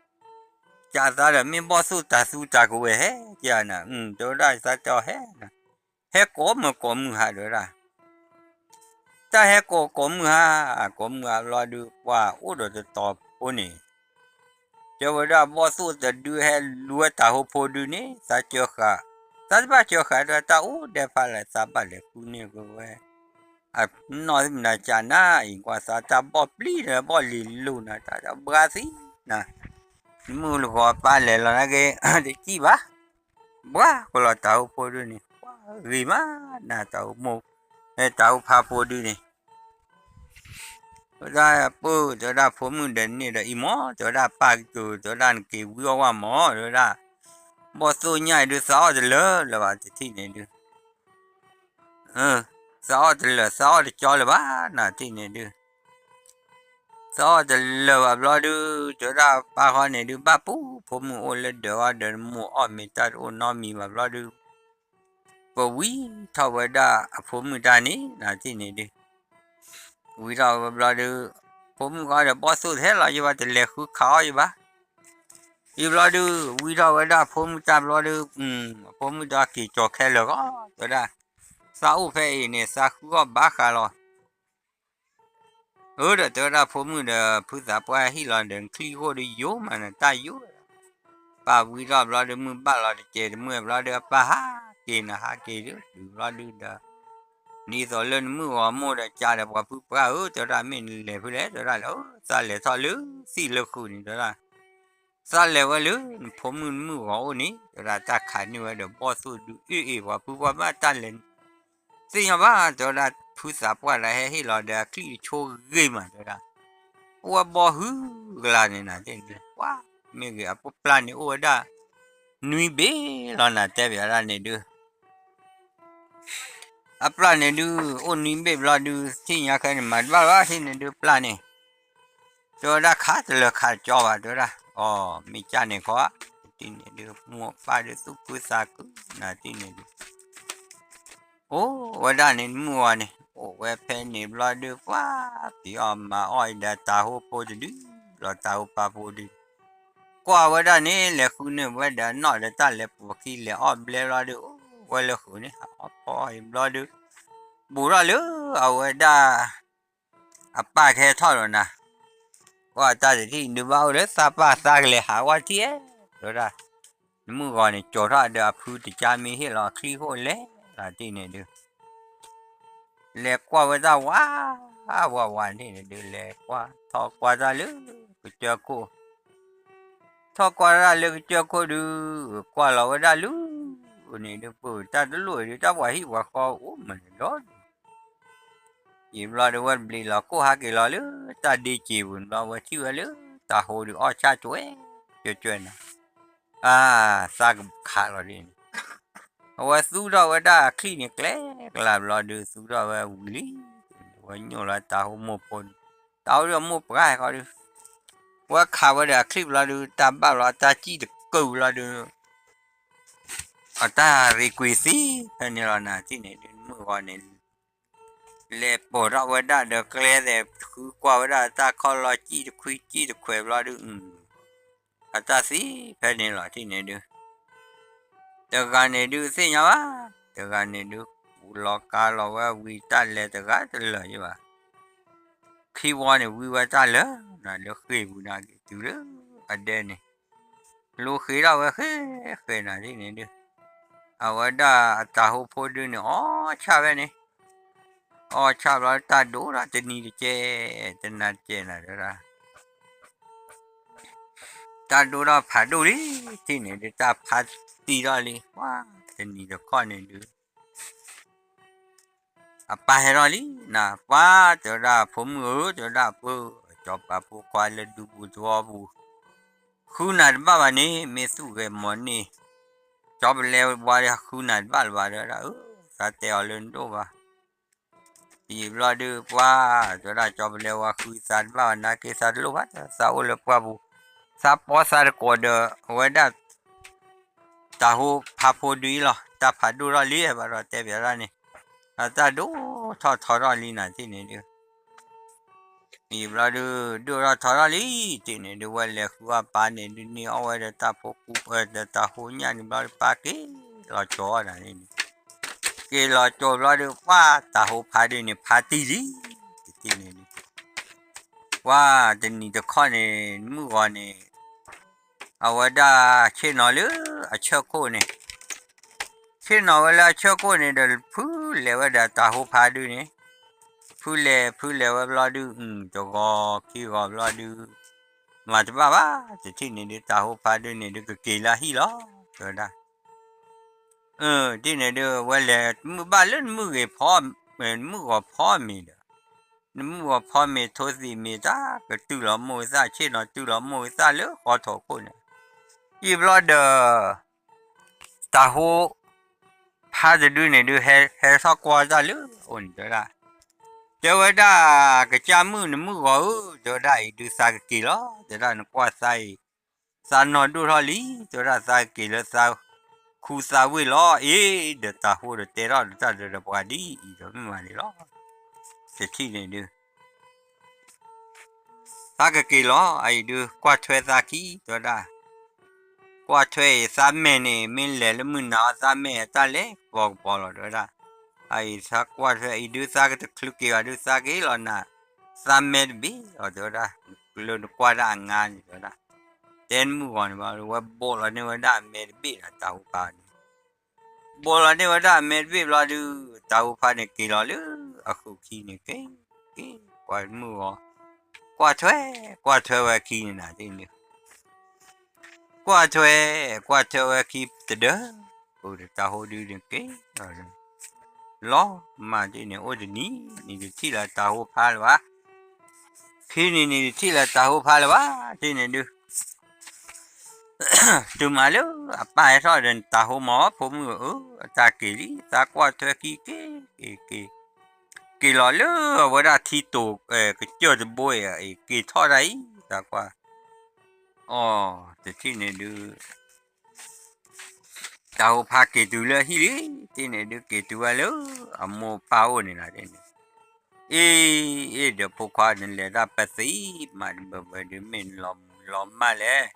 ကးသးဒီး မ့ၢ်ဘီၣ်သိၣ်တၤသူတၤကဝဲၤဟဲက့ၤနၤ တဲဝဲဒၣ် သးတဲအီၤဟဲ ဟဲကိးမုၢ်ကိးမုၢ်ဟါ တဲဝဲဒၣ် တၢ်ဟဲကိးကိးမုၢ်ဟါ, ကိးမုၢ်ဟါဘျီဒုး ပှၤအိၣ်ဒီးတတီၤဖိန့ၣ်, တဲဝဲဒၣ်ဘီၣ်သိၣ်တဒုဟဲလူၤဝဲတၤဟိဖိဒုန့ၣ် သးစၢဃာ်, သးတဘၣ်စၢဃာ်ဒီးတၢ်အိၣ်ဒဲးဖးလဲၣ် သးဘၣ်လဲၤဃုန့ၢ်ကဝဲ, အနီၢ်သ့ၣ်မနၤကနၤအံၤ ကွၢ်သးတၢ်ဘီၣ်ပျံၤဒီးဘီၣ်လံၤလိၤနၤ တၢ်ဘှါသံနၤ, နမုၢ်လၢဂီၤပၢ်လဲၤလီၤနာ်က့ တစံၣ်ဘၣ် ဘှါကလီၤတၤဟိဖိဒုန့ၣ် ပှၤဂ့ၤမးနၤ တၤဟိမိၢ်, တၤဟိဖါဖိဒုန့ၣ်, တဲဝဲဒၣ်ပၢ် တဲဝဲဒၣ်ဖိမုၣ်ဒီးန့ၢ်ဒီးအံၤမး တဲဝဲဒၣ်ပၢ်ကတိၤ တဲဝဲဒၣ်နက့ၤဝံအီၣ်ဝဲမး တဲဝဲဒၣ်, ဘီၣ်သိၣ်ညါအံၤဒုး သးအီၣ်တလၢာ်လၢၤဘၣ်တထံၣ်န့ၣ်ဒုး သးအီၣ်တလၢာ် သးအီၣ်တကၠီလၢၤဘၣ်နၤတထံၣ်န့ၣ်ဒုး သးအီၣ်တလၢာ်ဘၣ်ဘျီဒုး တဲဝဲဒၣ်ပၢ်ဃီန့ၣ်ဒုး ဘၣ်ပူၤ ဖိမုၣ်အိၣ်လၢဒၢးအီၤဒီး မိၢ်အီၣ်မ့ၤတၢ်တအိၣ်နီတမံၤဘၣ်ဘျီဒုး, ပဝံထီၣ်ဝဲဒၣ်အဖိမုၣ်တၢ်န့ၣ် နၤတထံၣ်န့ၣ်ဒုး, ဝံထီၣ်ဝဲဘျီဒုး, ဖိမုၣ်ဃီဒီးဘီၣ်သိၣ်တဟဲလီၤယဘၣ် တလဲၤဃုခးအီၣ်ယဘၣ် ယဘျီဒုး ဝံထီၣ်ဝဲဒၣ်ဖိမုၣ်တၢ်ဘျီဒုး, အဖိမုၣ်ဒီးက့ၤကၠီၤခဲလၢာ်ဃီ တဲဝဲဒၣ်, သးအိၣ်ဖဲအံၤန့ၣ် သးဃုအီၣ်ဘၣ်ဃးလီၤ အၢ ဒီးတဲဝဲဒၣ်ဖိမုၣ်ဒီး ဖုသးပှၢ်ဟံၣ်လီၤဒီး နချံၣ်ဃိၣ်ဒုးယိာ်မးနတၢ်ယိာ်, ပၢ်ဝံထီၣ်ဘျီဒုး မုၢ်ဘၣ်လီၤတကဲးတမုၢ်ဘျီဒုး အပၢ်ဟးက့ၤနဟးက့ၤဒုး တုၤဘျီဒုးဒီး ဒ်သိးလၢနမုၢ်ဂီၤမိၢ်ဒီးကးဒီးပှၤဖုပှၢ်ဧၢ တဲဝဲဒၣ် မ့ၢ်နလဲၤဖဲလဲၣ် တဲဝဲဒၣ်လဲၣ် သးလဲၤထီၣ်လၢသံၣ်လၢဃုာ်န့ၣ် တဲဝဲဒၣ် သးလဲၤဝဲလၢနဖိမုၣ်နမုၢ်ဂီၤအိၣ်န့ၣ် တဲဝဲဒၣ် တၢ်ခးန့ၢ်ဝဲဒီးဘီၣ်သိၣ်ဒုးအ့ၣ်အ့ၣ်ပှၤဖုပှၢ်မး တၢ်လဲၤ သ့ၣ်ညါဘၣ် တဲဝဲဒၣ် ဖုသးပှၢ်လၢဟဲဟ့ၣ်လီၤဒီးအချံၣ်တဆိဂ့ၤမး တဲဝဲဒၣ်, အိၣ်ဝဲဘီဟုကလါန့ၣ်နၤတထံၣ်န့ၣ်ဒုး ပှၤ မ့ၢ်ဂ့ၤ အပျၢ်န့ၣ်အိၣ်ဝဲဒၣ် နွံဘ့ၣ်လီၤနၤ တဲဘၣ်ဒၣ်န့ၣ်ဒုး အပျၢ်န့ၣ်ဒုး အိၣ်နွံဘ့ၣ်ဘျီဒုး ထံၣ်ညါခဲန့ၣ် မၤတဘၣ်ဘၣ်ထံၣ်န့ၣ်ဒုး ပျၢ်န့ၣ် တဲဝဲဒၣ် ခးတလၢာ်ခးတကၠီဘၣ် တဲဝဲဒၣ်, အီ မ့ၢ်ကၢ်န့ၣ်ခီ တထံၣ်န့ၣ်ဒုး မိၢ်ပၢ်ဒုးသူၣ်ခုသးခု နၤတထံၣ်န့ၣ်ဒုး အိၣ်ဝဲဒၣ်န့ၣ် မုၢ်ဂီၤန့ၣ် အိၣ်ဝဲဖဲန့ၣ်ဘျီဒုး ပှၤ ဖံးအီၣ်မၤအီၣ်အံၤဒီးတၤဟိဖိတဒု လီၤတၤဟိဖါဖိဒုး ကွၢ်ဝဲဒၣ်န့ၣ် လဲၤဃုန့ၢ်ဝဲဒီးနီၣ်ဒီးတၢ်လဲၤပိာ်ခံ လဲၤအီၣ်ဘျဲဘျီဒုး အိၣ်ဝဲလၢဃုာ်န့ၣ် ဟးအီၣ်ဖီအံၤဘျီဒုး ဘူးထီၣ်လၢအဝဲဒၣ် အပၢ်ကဟဲထီၣ်ဒီးနၤ, ကွၢ်တၢ်တထံၣ်ဒုး ဘၣ်အိၣ်လၢသးပၢ်သးကလဲၤဟးဝဲထံၣ်ဧဲ တဲဝဲဒၣ်, နမုၢ်ဂီၤန့ၣ် ကၠီၤထီၣ်ဒီးအဖုတကၠါမ့ၢ်ဟ့ၣ်လီၤအချံၣ်ဃိၣ်လဲၤလီၤတထံၣ်န့ၣ်ဒုး လဲၤကွၢ်ဝဲတၢ်ဝး ဝးဝးန့ၣ်ဒုး လဲၤကွၢ်ထီၣ်ကွၢ်တၢ်လၢကစၢၢ်ခိၣ် ထီၣ်ကွၢ်တၢ်လၢကစၢၢ်ခိၣ်ဒုး ကွၢ်လီၤဝဲဒၣ်လၢန့ၣ်ဒုး ပၢၢ်တၢ်တလိၣ်အံၤဒုး တၢ်ပှၤဟံၣ်ပှၤဃီအိၣ်မးန့ၣ်ဒီး ယံာ်ဘျီဒုး ဝဲတဘျီလီၤ ကိၣ်ဟးက့ၤလီၤလၢတၢ်ဒ့စ့ပူၤန့ၣ်ဘျီ ဝဲထံၣ်ဝဲလၢတၤဟိဒုး အီၣ်ဆၣ်ကွဲကွဲကွဲနၤ, အါ သးကခးလီၤဒ်န့ၣ်, အဝဲသူထီၣ်ဝဲဒၣ်အချံၣ်န့ၣ် ကျဲကလၤဘျီဒုး သူထီၣ်ဝဲဝံၤလံ, ဝဲညိၣ်လီၤတၤဟိမိၢ်ဖိန့ၣ်, တၤဟိဒုးမိၢ်ပှၢ်ဟဲခီဒုး, ဝဲခးဝဲဒီးအချံၣ်ဘျီဒုး တၢ်ဘၣ်ဘျီ တၢ်စံၣ်တကုာ်ဘျီဒုး အတၢ်ရ့ကွံာ်သံဖဲန့ၣ်လီၤနၤ တထံၣ်န့ၣ်ဒုး မုၢ်ဂီၤန့ၣ် လဲၤပိာ်ထီၣ်ဝဲဒၣ်ဒီးကျဲသဲး ဃုကွၢ်ဝဲဒၣ်တၢ်ခီၣ်လီၢ် စံၣ်တခွံစံၣ်တခွဲးဘျီဒုး အတၢ်သံဖဲန့ၣ်လီၤ တထံၣ်န့ၣ်ဒုး တဂၤန့ၣ်ဒုးသ့ၣ်ညါဘၣ်, တဂၤန့ၣ်ဒုး ပူၤလီၤကါလီၤဝဲဝံၤ တၢ်လဲၤတဂၤတလၢာ်ယဘၣ် ခံဝီန့ၣ် ဝံဝဲတၢ်လၢာ်နၤ လၢဃ့ၢ်ပူၤနၤက့ၤ တုၤလၢအဒဲန့ၣ် လူၤဃ့ထီၣ်ဝဲဃဲဃဲနၤ တထံၣ်န့ၣ်ဒုး အဝဲဒၣ်အတၤဟိဖိဒုးန့ၣ် အီၣ်ဆၣ်ဝဲန့ၣ် အီၣ်ဆၣ်ဘျီ တၢ်ဒိၣ်ထီၣ်တနံၤတကဲး တနၤတကဲးနၤ တဲဝဲဒၣ် တၢ်ဒိၣ်ထီၣ်ဖးဒိၣ်လံ တထံၣ်န့ၣ်ဒုး တၢ်ဖးတံၢ်ထီၣ်လံ ပှၤ တနံၤတခီန့ၣ်ဒုး အပၢ်ဟဲထီၣ်လံနၤ, ပှၤတဲဝဲဒၣ် ဖိမုၣ်ဧၢ တဲဝဲဒၣ် ပၢ် စီၤပၤဖိခွါလၢဒူပူၤသဝီပူၤ ဃုနၤတဘၣ်ဘၣ်န့ၣ် မ့ၢ်သူၣ်ဂဲၤမီၤန့ၢ် ကၠီပလဲဝါဒီးဃုနၤတဘၣ်လၢၤဘၣ် တဲဝဲဒၣ်, အၢ သးတဲအီၤလၢနဒိၣ်ဘၣ် ယံာ်ဘျီဒုး ပှၤတဲဝဲဒၣ် ကၠီပလဲဝါဃုသးတဘၣ်ဘၣ် နာ်က့သးတလိၣ်ဘၣ် သးအိၣ်လၢပှၢ်ပူၤ သးပီသးတကိးဒီး အဝဲဒၣ် တၤဟိဖါဖိဒုအံၤလီၤ တၢ်ဖးဒိၣ်ထီၣ်လံ ဘၣ်ဒီးတဲပၠးဒၣ်န့ၣ် အတၢ်ဒိၣ်ထီၣ်ထီထီၣ်လံနၤ တထံၣ်န့ၣ်ဒုး ယံာ်ဘျီဒုး ဒိၣ်ထီၣ်ထီထီၣ်လံ တထံၣ်န့ၣ်ဒုး ဝဲလဲၤဃုအီၣ်ပၢ်န့ၣ်ဒုး န့ၢ်အီၣ်ဝဲဒီးတၢ်ဖိကူ ဒီးတၤဟိညၣ်န့ၣ်ဘျီဒုး ပၢ်က့ၤလီၤကၠီအီၣ်နၤန့ၣ် က့ၤလီၤကၠီဘျီဒုး ပှၤတၤဟိဖါဒုန့ၣ် ဖါတံၢ်လံ တထံၣ်န့ၣ်ဒုး ပှၤတနံၤတခီန့ၣ် မုၢ်ဂီၤန့ၣ် အဝဲဒၣ်ဆ့ၣ်နီၤလၢအဆၢခိၣ်န့ၣ် ဆ့ၣ်နီၤဝဲလၢအဆၢခိၣ်န့ၣ်ဒီး ဖုလဲၤဝဲဒီးတၤဟိဖါဒုန့ၣ် ဖုလဲၤ ဖုလဲၤဝဲဘျီဒုး တဂီၤခံဂီၤဘျီဒုး မၤတဘၣ်ဘၣ် တထံၣ်န့ၣ်ဒုး တၤဟိဖါဒုန့ၣ်ဒုး ကက့ၤလၢအဟံၣ်လီၤ တဲဝဲဒၣ် တထံၣ်န့ၣ်ဒုး အဝဲလဲၤမုၢ်ဘၣ်လၢနမုၢ်ဂ့ၤ နမုၢ်ဂီၤဖီမ့ၤဒီး နမုၢ်ဂီၤဖီမ့ၤထိသံးမ့ၤတၢ် ကတုၤလီၤမိၢ်သၣ်ဆ့ၣ်နီၤ တုၤလီၤမိၢ်သၣ်လၢဃီထီၣ်ခိၣ်န့ၣ် ယံာ်ဘျီဒီး တၤဟိဖါတဒုန့ၣ်ဒုး ဟဲထီၣ်ကွၢ်တၢ်လၢအအိၣ်န့ၣ် တဲဝဲဒၣ် တဲဝဲဒၣ် ကစၢ်မုၣ်နမုၢ်ဂီၤဧၢ တဲဝဲဒၣ် အံၤဒုးသးကက့ၤလီၤ တဲဝဲဒၣ် နကွၢ်သးအံၤ သးနီၢ်ဒိၣ်ထီၣ်လံ တဲဝဲဒၣ် သးကက့ၤလၢသးခူသးဝ့ၢ်လီၤ အ့ ဒီးတၤဟိဒီးတဲထီၣ်ဒီးတၢ်ဒီးပှၤဒ်အံၤဒီးမ့ၢ်မးန့ၣ်လီၤ တထံၣ်န့ၣ်ဒုး သးကက့ၤလီၤ အအံၤဒုး ကွၢ်ထွဲသးခံ တဲဝဲဒၣ် ကွၢ်ထွဲအံၤသးမဲာ်န့ၣ် မ့ၢ်လဲၤလၢမုၢ်နၤအီၤ သးမဲာ်အတၢ်လဲၤကပီၤကပီၤလီၤ တဲဝဲဒၣ် အအံၤသးကွၢ်ထွဲအံၤဒုး သးကတချုးက့ၤဘၣ်ဒုး သးက့ၤလီၤနၤ သးမဲာ်တဘ့ၣ်လီၤ တဲဝဲဒၣ် လၢနကွၢ်ဒၣ်အငါန့ၣ် တဲဝဲဒၣ် တဲနမုၢ်ဂီၤန့ၣ်ဘၣ် ဝဲဘိးလီၤန့ၢ်ဝဲဒၣ်အမဲာ်တဘ့ၣ်ဒီးတၤဟိဖါန့ၣ် ဘိးလီၤန့ၢ်ဝဲဒၣ်အမဲာ်တဘ့ၣ်ဘျီဒုး တၤဟိဖါန့ၣ်က့ၤလီၤလၢအဃုာ်ခံန့ၣ် က့ၤ က့ၤ ပှၤမုၢ်ဂီၤ ကွၢ်ထွဲ ကွၢ်ထွဲဝဲခံန့ၣ်နၤ တထံၣ်န့ၣ် ကွၢ်ထွဲ ကွၢ်ထွဲဝဲခံတဒၢ အိၣ်ဒီးတၤဟိဒုန့ၣ်က့ၤ လီၤမၢ်တထံၣ်န့ၣ် အိၣ်တနံၤန့ၣ် တထံၣ်လၢတၤဟိဖါလၢၤဘၣ် ခံနံၤန့ၣ် တထံၣ်လၢတၤဟိဖါလၢၤဘၣ် တထံၣ်န့ၣ်ဒုး တုၤမးလၢအပၢ်ဟဲထီၣ်ဒီး တၤဟိမၤအီၤ ဖိမုၣ်ဧၢ အတၢ်က့ၤလံ သးကွၢ်ထွဲခံက့ၤ က့ၤ က့ၤ က့ၤလီၤလၢအဝဲဒၣ်ထံတိၤ ကစၢၢ်တဘိအံၤ က့ၤထီၣ်ဒၣ်အံၤ သးကွၢ် အီၤ တထံၣ်န့ၣ်ဒုး တၤဟိဖါက့ၤတုၤလၢအဟံၣ်လံ တထံၣ်န့ၣ်ဒုး က့ၤတုၤဝဲလၢအမိၢ်ပၢ်အိၣ်န့ၣ်လီၤ တထံၣ်န့ၣ် အ့ အ့ ဒီးဖိခွါ နလဲၤတၢ်ပသံ မၤတဘၢဘၢဒုး မ့ၢ်နလီၤမူၤလီၤမၢ်လဲၣ်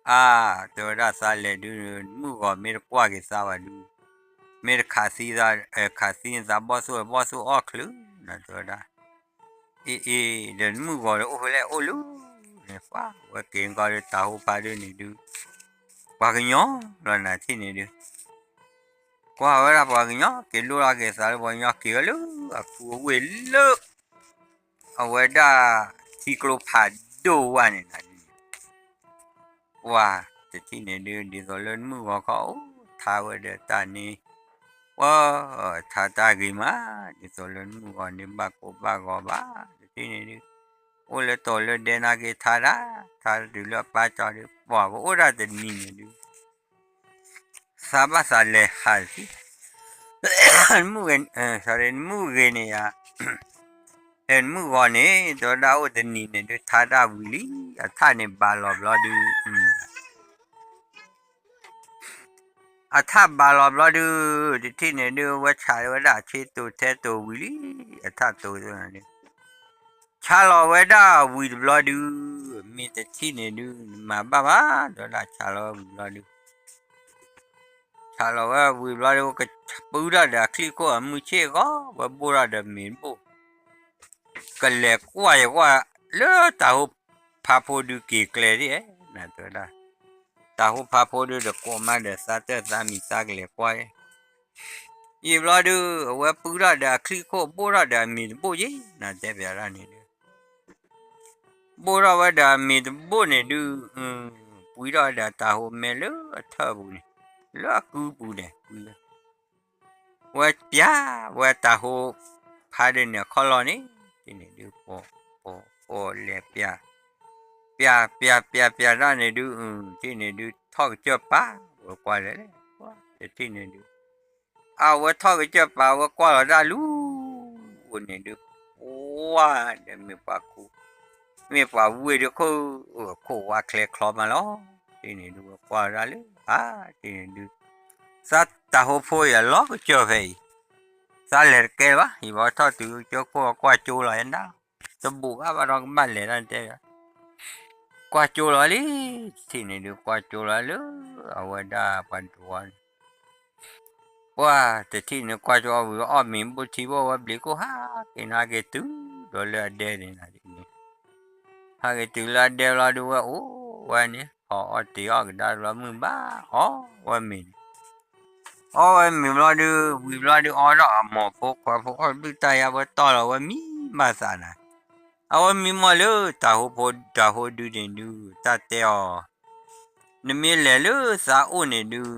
အါ တဲဝဲဒၣ်သးလဲၤဒုး နမုၢ်ဂီၤမ့ၢ်တကွၢ်က့ၤသးဘၣ်ဒုး မ့ၢ်တခးသံ ခးသံနသးဘီၣ်သိၣ် ဘီၣ်သိၣ်အီၣ်ချုး နတဲဝဲဒၣ် အ့ အ့ ဒီးနမုၢ်ဂီၤဒီးအိၣ်ဖဲလဲၣ်အိၣ်လၢ န့ၣ်ပှၤဝဲက့ၤကီးဒုး တၤဟိဖါဒုးန့ၣ်ဒုး ပှၤကညီလီၤနၤ တထံၣ်န့ၣ်ဒုး ကွၢ်ဝဲဒၣ်ပှၤကညီ က့ၤဒိၣ်ထီၣ်က့ၤသးလၢပှၤကညီ က့ၤဝဲလၢအခူအဝ့ၢ်လၢ အဝဲဒၣ်ထံကျိဖးဒိၣ်ဝဲန့ၣ်နၤ ပှၤတထံၣ်န့ၣ်ဒုး ဒ်သိးလၢနမုၢ်ဂီၤခီအိၣ်ထါဝဲဒီးတၢ်န့ၣ် ပှၤထါတၢ်ဂ့ၤမး ဒ်သိးလၢနမုၢ်ဂီၤန့ၣ် ဘၣ်ကိၢ်ဘၣ်ဂီၤဘၣ် တထံၣ်န့ၣ်ဒုး အိၣ်လၢတိၤလၢဒဲနာ်က့ထါတၢ် ထါတုၤလၢအပၢ်ကၠီဒုး ပှၤကအိၣ်ဒၣ်တနံၤန့ၣ်ဒုး သးဘၣ်သးလဲၤဟးထံ နမုၢ်ဂ့ၤ နမုၢ်ဂ့ၤန့ၣ်ယါ နမုၢ်ဂီၤန့ၣ် တဲဝဲဒၣ်အိၣ်တနံၤန့ၣ်ဒုး ထါတၢ်ဝံၤလံ အထၣ်န့ၣ်ဘၣ်လီၤဘျီဒုး အထၣ်ဘၣ်လီၤဘျီဒုး တထံၣ်န့ၣ်ဒုး ဝဲဆးဝဲဒၣ်အဆ့တိၤထဲတိၤဝံၤလံ အထၣ်တိၤန့ၣ်ဒုး ဆးလီၤဝဲဒၣ်ဝံၤတဘျီဒုး မ့ၢ်တထံၣ်န့ၣ်ဒုး နမၤဘၣ်ဘၣ် တဲဝဲဒၣ်ဆးလီၤဝဲဝံၤဘျီဒုး ဆးလီၤဝဲဝံၤဘျီဒုး ဝဲကပုထီၣ်ဒီးအချံၣ်ခိၣ်အမုၢ်ဆ့ၣ်အဂီၢ် ဝဲဘိၣ်ထီၣ်ဒီးမ့ၤတဘိၣ် ကလဲၤကွၢ်ယကွၢ် လၢတၤဟိဖါဖိဒုးက့ၤကျဲဒ် နတဲဝဲဒၣ် တၤဟိဖါဖိဒုးဒီးကိးမးဒီးသးတၢ်သးမံၤသးကလဲၤကွၢ် ယံာ်ဘျီဒုး အဝဲပုထီၣ်ဒီးအချံၣ်ခိၣ်ဘိၣ်ထီၣ်ဒီးအမ့ၤတဘိၣ်ယ့ နတဲပၠးဒၣ်န့ၣ်ဒုး ဘိၣ်ထီၣ်ဝဲဒီးအမ့ၤတဘိၣ်န့ၣ်ဒုး ပှံထီၣ်ဝဲဒီးတၤဟိမဲလၢအထၢၣ်ပူၤန့ၣ် လၢအကုပူၤန့ၣ် ဝဲပျၢ်ဝဲတၤဟိဖးဒိၣ်န့ၣ်အခီၣ်လီၢ်န့ၣ် တထံၣ်န့ၣ်ဒုး ပီၤ ပီၤ ပီၤလဲၤပျၢ် ပျၢ် ပျၢ် ပျၢ် ပျၢ်တၢ်န့ၣ်ဒုး တထံၣ်န့ၣ်ဒုး ထီၣ်ကစၢၢ်ပာ်ဝဲကွၢ်လဲၣ် တထံၣ်န့ၣ်ဒုး အဝဲထီၣ်ကစၢၢ်ပာ်ဝဲကွၢ်လီၤတၢ်လူၤ အိၣ်န့ၣ်ဒုး ပှၢ်ဒီးမ့ၢ်ပှၤခူ မ့ၢ်ပှၤဝ့ၢ်ဒုးခိၣ် ခိၣ်ဝါချဲချီမးလီၤ. တထံၣ်န့ၣ်ဒုး ဝဲကွၢ်လီၤတၢ်လၢ အါ တထံၣ်န့ၣ်ဒုး သးတၤဟိဖိအံၤအလီၤကစၢၢ်ဖဲအံၤ သးလဲၤတကဲဘၣ် ယဘၣ်ထီၣ်တုၤကစၢၢ်ခိၣ်ကွၢ်ကၠိလီၤယဲဒၣ် တဘူးဘၣ်ဘၣ်ဒီးကဘၣ်လဲၤတၢ်တဲ ကွၢ်ကၠိလီၤလံ တထံၣ်န့ၣ်ဒုး ကွၢ်ကၠိလီၤလၢ အဝဲဒၣ်ပှၤဒိးန့ၣ် ပှၢ်တထံၣ်န့ၣ် ကွၢ်ကၠိအီၣ်ဝံၤအီၣ်မ့ၤဘူၣ်ထံဘိၣ်ဝဲဘျံးခိၣ်ဟးက့ၤနီၤ ဟးက့ၤတုၤဒီးလၢအဒဲန့ၣ် ဟးက့ၤတုၤလၢအဒဲလီၤဒုးဝဲအိၣ်ဝဲန့ၣ် ဟီၣ်အီၣ်တ့ၤအီၣ်ကဒါလီၤမုၢ်ဘၣ် အီၣ်ဝဲမ့ၤန့ၣ် အီၣ်ဝဲမ့ၤဘျီဒုး ဝံၤဘျီဒုး အီၣ်ဒီးအမိၢ်ဖိခွါဖိအီၣ်ဘုၣ်တၢ်ယါဝဲတီၢ်လီၤဝဲမံဘၣ်သးနၤ အဝဲမံမီၢ်လၢတၤဟိဖိ တၤဟိဒုန့ၣ်ဒုး တၢ်တဲအီၤ နမ့ၢ်လဲၤလၢသးအိၣ်န့ၣ်ဒုး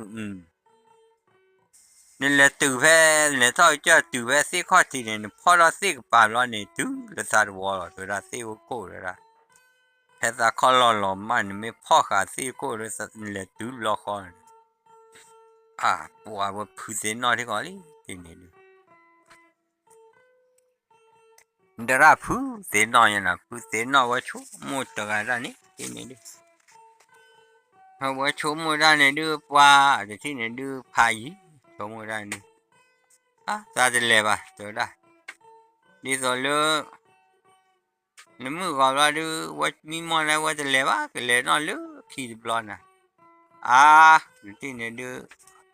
နလဲၤတုၤဖဲ နလဲၤထီၣ်ကစၢၢ်တုၤဖဲသ့ၣ်ခီၣ်ထံးန့ၣ် နဖီၣ်ထီၣ်သ့ၣ်ကပၤဘျီန့ၣ် တုၤလၢသးတဝီလီၤ တဲဝဲဒၣ်သ့ၣ်အိၣ်ခိၣ်တဲဝဲဒၣ် ဖဲသးခီၣ်လီၢ်လီၤမး နမ့ၢ်ဖီၣ်ဃာ်သ့ၣ်ခိၣ်လၢနလဲၤတုၤလီၤဃီန့ၣ် အပှၤဝဲဖုသ့ၣ်နီၣ်ထံကီၢ်လံ တထံၣ်န့ၣ်ဒုး ဒရၣ်ဖုသ့ၣ်နီၣ်ယဲနၤ ဖုသ့ၣ်နီၣ်ဝဲဆိကမိၣ်တဂၤဒၣ်န့ၣ် တထံၣ်န့ၣ်ဒုး ဝဲဆိကမိၣ်ဒၣ်န့ၣ်ဒုး ပှၤတထံၣ်န့ၣ်ဒုး ဖးယံၤ ဆိကမိၣ်ဒၣ်န့ၣ် အသးတလဲၤဘၣ် တဲဝဲဒၣ် ဒ်သိးလၢ နမုၢ်ဂီၤဘျီဒုး ဝဲမံမီၢ်န့ၣ် ဝဲတလဲၤဘၣ် ကလဲၤနီၣ်လၢခံတဘျီနၤ အါ တထံၣ်န့ၣ်ဒုး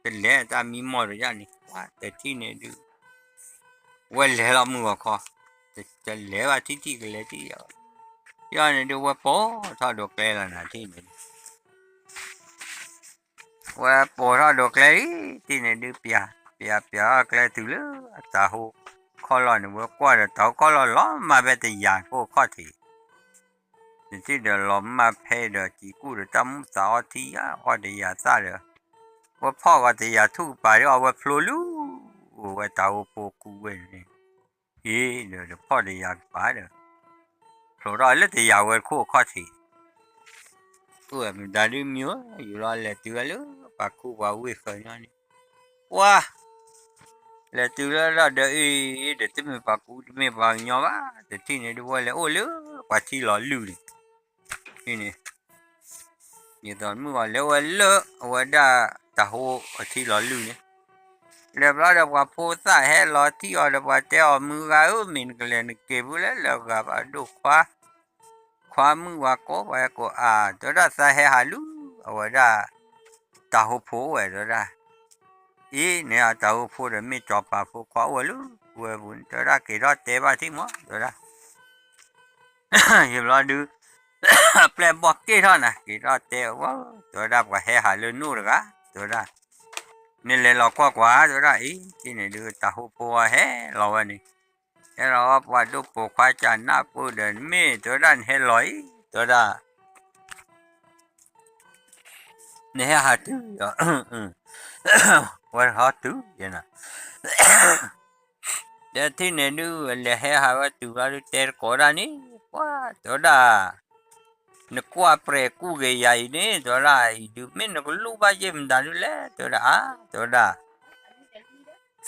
တလဲၤတၢ်မံမီၢ်တယၣ်န့ၣ် ပှၤတထံၣ်န့ၣ်ဒုး ဝဲလဲၤလီၤမုၢ်ဂီၤခီ တလဲၤဘၣ်ထံထံၣ်ကလဲၤထံၣ်ယီၤ ယီၤန့ၣ်ဒုး ဝဲပိာ်ထီၣ်ဒိးကျဲလီၤနၤ တထံၣ်န့ၣ်ဒုး ဝဲပိာ်ထီၣ်ဒိးကျဲလံ တထံၣ်န့ၣ်ဒုး ပျၢ် ပျၢ် ပျၢ်ထီၣ်ကျဲတုၤလၢ တၤဟိခီၣ်လီၢ်န့ၣ် ဝဲကွၢ်ဒီးတၤဟိခီၣ်လီၢ်လီၤမၢ်ဖဲတယၤခိၣ်ခီၣ်ထံး တထံၣ်ဒီးလီၤမၢ်ဖဲဒီးစံးကူၣ်ဒီးတၢ်မူသးအီထံယါအီတယၤသၣ်ဒီး ဝဲဖီၣ်ဂီၤတယၤထူၣ်ကပၤဒီးအဝဲဖျိလၢ အိၣ်ဝဲတၤဟိဖိကူဝဲန့ၣ် အံၤဒီးတဖီၣ်တယၤကပၤဒီး ဖျိထီၣ်လၢတယၤဝဲခိၣ်အခီၣ်ထံး အိၣ်မတၤဒုးမံၤဧၢ ယူၤလီၤလဲၤတုၤဝဲလၢပှၤခူပှၤဝ့ၢ်ဃၢၤညီန့ၣ် ပှၤ လဲၤတုၤလၢလီၢ်ဒီးအံၤဒီးတမ့ၢ်ပှၤကူတမ့ၢ်ပှၤကညီဘၣ် တထံၣ်န့ၣ်ဒုးဝဲလဲၤအိၣ်လၢပှၤထံလီၤလုၢ်န့ၣ် န့ၣ် ယသိးမုၢ်ဂီၤလဲၤဝဲလၢအဝဲဒၣ်တၤဟိအထံလီၤလုၢ်န့ၣ် လဲၤဘျီဒီးပှၤဖိသၣ်ဟဲလီၤထံၣ်အီၤဒီးပှၤတဲအီၤမုၢ်ဂၤဧၢ မ့ၢ်နကလဲၤနက့ၤဖုလဲၣ်လၢဂၤဘၣ်ဒိၣ်ခွါ ခွါမုၣ်ဝၤကိးပှၤဟဲကိးအါ တဲဝဲဒၣ်သးဟဲဟးလၢ အဝဲဒၣ် တၤဟိဖိအိၣ်ဝဲတဲဝဲဒၣ် အံၤန့ၣ် အတၤဟိဖိဒီးမ့ၢ်စီၤပၤဖိခွါအိၣ်ဝဲလၢဝဲပူၤန့ၣ် တဲဝဲဒၣ်က့ၤထီၣ်တဲဘၣ်ထံၣ်မး တဲဝဲဒၣ် ယဘျီဒုး အပျဲၢ်ဘီၣ်က့ၢ်ထီၣ်နၤ က့ၤထီၣ်တဲဝဲ တဲဝဲဒၣ်ပှၤဟဲဟးလၢနိၣ်တဂၤ တဲဝဲဒၣ် နလဲၤလီၤကွၢ်ကွၢ် တဲဝဲဒၣ်အံၤ တထံၣ်န့ၣ်ဒုး တၤဟိဖိဟဲလီၤဝဲန့ၣ် ဟဲလီၤဝဲပှၤဒိၣ်ပိာ်ခွါကနၣ်ပၢၢ်ဒီး မ့ၢ်တဲဝဲဒၣ်နဟဲလီၤအံၤ တဲဝဲဒၣ် နဟဲဟးတုၤဒီး ဝဲဟီတုၤယဲနၤ တထံၣ်န့ၣ်ဒုး လဲၤဟဲဟးဝဲတုၤဘျီဒုး တဲတကိးဒၣ်န့ၣ် ပှၤတဲဝဲဒၣ် နကွၢ်ပြဲၤကူၣ်က့ၤယၤအံၤန့ၣ် တဲဝဲဒၣ်အံၤဒုး မ့ၢ်နကလိၣ်ဘၣ်ယဲၢ်မတၤဒုးလဲၣ် တဲဝဲဒၣ်အါ တဲဝဲဒၣ်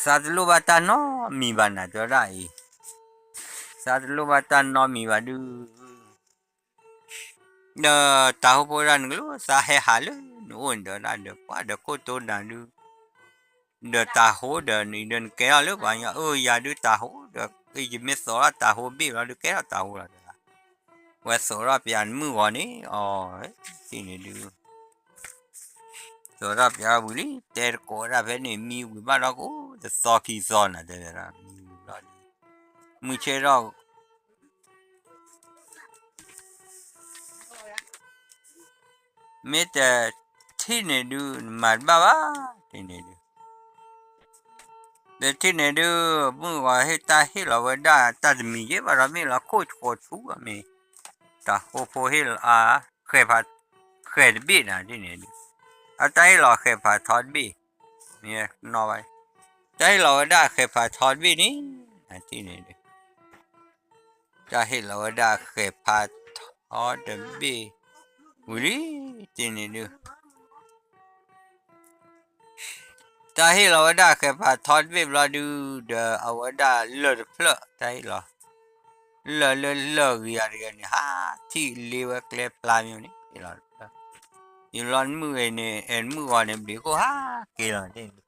သးတလိၣ်ဘၣ်တၢ်နီတမံၤဘၣ်နၤ တဲဝဲဒၣ်အံၤ သးတလိၣ်ဘၣ်တၢ်နီတမံၤဘၣ်ဒုး ဒီးတၤဟိဖိဒၣ်နကလိၣ်သးဟဲဟးလၢနအိၣ်န့ၣ် တဲဝဲဒၣ်ဒီး ပှၤဒီးခိၣ်တိနၤဒုး ဒီးတၤဟိဒီးနကဲထီၣ်လၢပှၤကညီ အၢ ယၤဒုးတၤဟိဒီး ယမ့ၢ်သိးထီၣ်တၤဟိဘ့ၣ်ဘျီဒုးကဲထီၣ်တၤဟိလီၤ တဲဝဲဒၣ် ဝဲသိးထီၣ်ပျးနမုၢ်ဂီၤန့ၣ် အီၤ တထံၣ်န့ၣ်ဒုး သိးထီၣ်ပျးဝံၤလံ တဲတကိးဒၣ်ဖဲန့ၣ် မံဝံၤဘၣ်ဒီးကအိၣ်တသီခံသီနၤ တဲဝဲဒၣ် မံဝံၤဘျီဒုး မုၢ်ဆ့ၣ်ထီၣ် မ့ၢ်တထံၣ်န့ၣ်ဒုး နမၤတဘၣ်ဘၣ် တထံၣ်န့ၣ်ဒုး တထံၣ်န့ၣ်ဒုး မုၢ်ဂီၤဟ့ၣ်တၢ်ဟ့ၣ်လီၤဝဲဒၣ်တၢ်တမံၤယဲၢ်ဘၣ်ဒီး မ့ၢ်လီၤခိၣ်ဆှီဆူအမ့ၢ် တၤဟိဖိဟ့ၣ်လီၤအါ ဃဲၤဖး ဃဲၤတဘ့ၣ်နၤ တထံၣ်န့ၣ်ဒုး အတၢ်ဟ့ၣ်လီၤဃဲးဖးထီတဘ့ၣ်, မ့ၢ်နီၢ်ဘၣ်, တၢ်ဟ့ၣ်လီၤဝဲဒၣ်ဃဲးဖးထီတဘ့ၣ်န့ၣ်, ထံၣ်န့ၣ်ဒုး တၢ်ဟ့ၣ်လီၤဝဲဒၣ်ဃဲးဖးထီတဘ့ၣ်ဝံၤလံ, ထံၣ်န့ၣ်ဒုး တၢ်ဟ့ၣ်လီၤဝဲဒၣ်ဃဲးဖးထီတဘ့ၣ်ဘျီဒုး ဒီးအဝဲဒၣ်လၢၢ်တဖျၢၣ် တၢ်ဟ့ၣ်လီၤ, လၢၢ်လၢလၢၢ်ဂ့ၤအါတဂၤန့ၣ် ဟးထံၣ်လ့ဝဲကျဲဖျါမ့ၢ်န့ၣ် ဟ့ၣ်လီၤတဖျၢၣ်, ယံာ်ဘျီနမုၢ်ဂ့ၤန့ၣ် အဲ နမုၢ်ဂီၤန့ၣ် ဘျံးခိၣ်ဟးက့ၤလီၤ,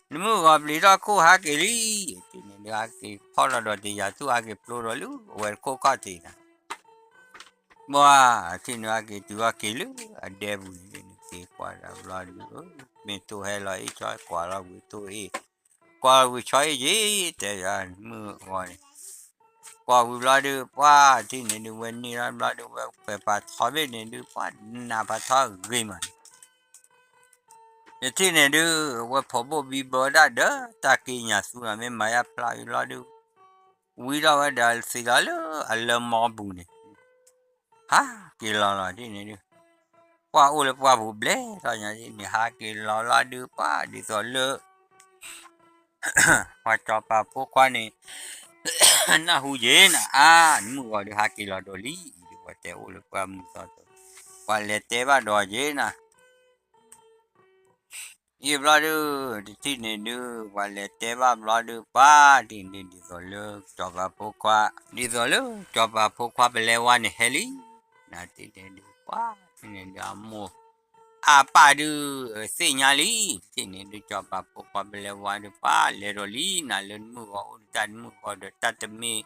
နမုၢ်ဂီၤဘျံးထီၣ်ခိၣ်ဟးက့ၤလံ, ထံၣ်န့ၣ်ဒုး ဟးက့ၤဖီၣ်လီၤဒီးတယၤသူၣ် ဟးက့ၤဖျိဒီးလၢ အဝဲတခိၣ်ခီၣ်ထံးန့ၣ် ဘၣ်, ထံၣ်န့ၣ်ဟးက့ၤတုၤအီၤက့ၤလၢအဒဲပူၤန့ၣ် က့ၤကွၢ်ဒၣ်ဘျီဒုး မ့ၢ်တိၢ်ဟဲလီၤအ့ၣ်ဆီ ကွၢ်လီၤဝံၤတိၢ်အ့ၣ်, ကွၢ်လီၤဝံၤဆီအ့ၣ်က့ၤ တဲယၤမုၢ်ဂီၤန့ၣ်, ကွၢ်ဝံၤဘျီဒုး ပှၢ်ထံၣ်န့ၣ်ဒုး ဝဲန့ၢ်ထီၣ်ဘျီဒုး ဝဲဃဲးဖးထီဘ့ၣ်န့ၣ်ဒုး ပှၢ်နးဖးထီဂ့ၤမးန့ၣ် ယထံၣ်န့ၣ်ဒုး ဝဲဖိးဘိၣ်ဘံဘၢဝဲဒၣ်ဒီး တၢ်က့ညၣ်သူလီၤ မ့ၢ်မၤယါဖျါအံၤဘျီဒုး ဝံထီၣ်ဝဲဒီးသံလီၤလၢအလၢမီပူၤန့ၣ်, ဟးက့ၤလီၤလီၤထံၣ်န့ၣ်ဒုး ပှၢ်အိၣ်လၢပှၢ်ပူၤဘျဲၣ်ထီၣ်ညါန့ၣ် ဟးက့ၤလီၤလီၤဒုး ပှၢ်ဒ်သိးလၢ ပှၤစီၤပၤဖိခွါန့ၣ် နၢ်ဟူက့ၤနၤအါ နမုၢ်ဂီၤဒုးဟးက့ၤလီၤဒီးလံ ဒ်ပှၤတဲအိၣ်လၢပှၢ်မုၢ်သီ ပှၤလဲၤတဲဘၣ်ဒီးက့ၤနၤ ယံာ်ဘျီဒုး တထံၣ်န့ၣ်ဒုး ပှၤလဲၤတဲဘၣ်ဘျီဒုး ပှၢ်ထံၣ်န့ၣ်ဒုး ဒ်သိးလၢစီၤပၤဖိခွါ ဒ်သိးလၢစီၤပၤဖိခွါပလဲဝါန့ၣ်ဟဲလံ, နထံၣ်န့ၣ်ဒုး ပှၢ်ထံၣ်န့ၣ်ဒုး အမိၢ် အပၢ်ဒုး သ့ၣ်ညါလံ, ထံၣ်န့ၣ်ဒုး စီၤပၤဖိခွါပလဲဝါဒုး ပှၢ်လဲၤဒီးလံ နၤလၢနမုၢ်ဂီၤအိၣ်ဒီးတၢ် နမုၢ်ဂီၤဒီးတၢ်တမ့ၢ်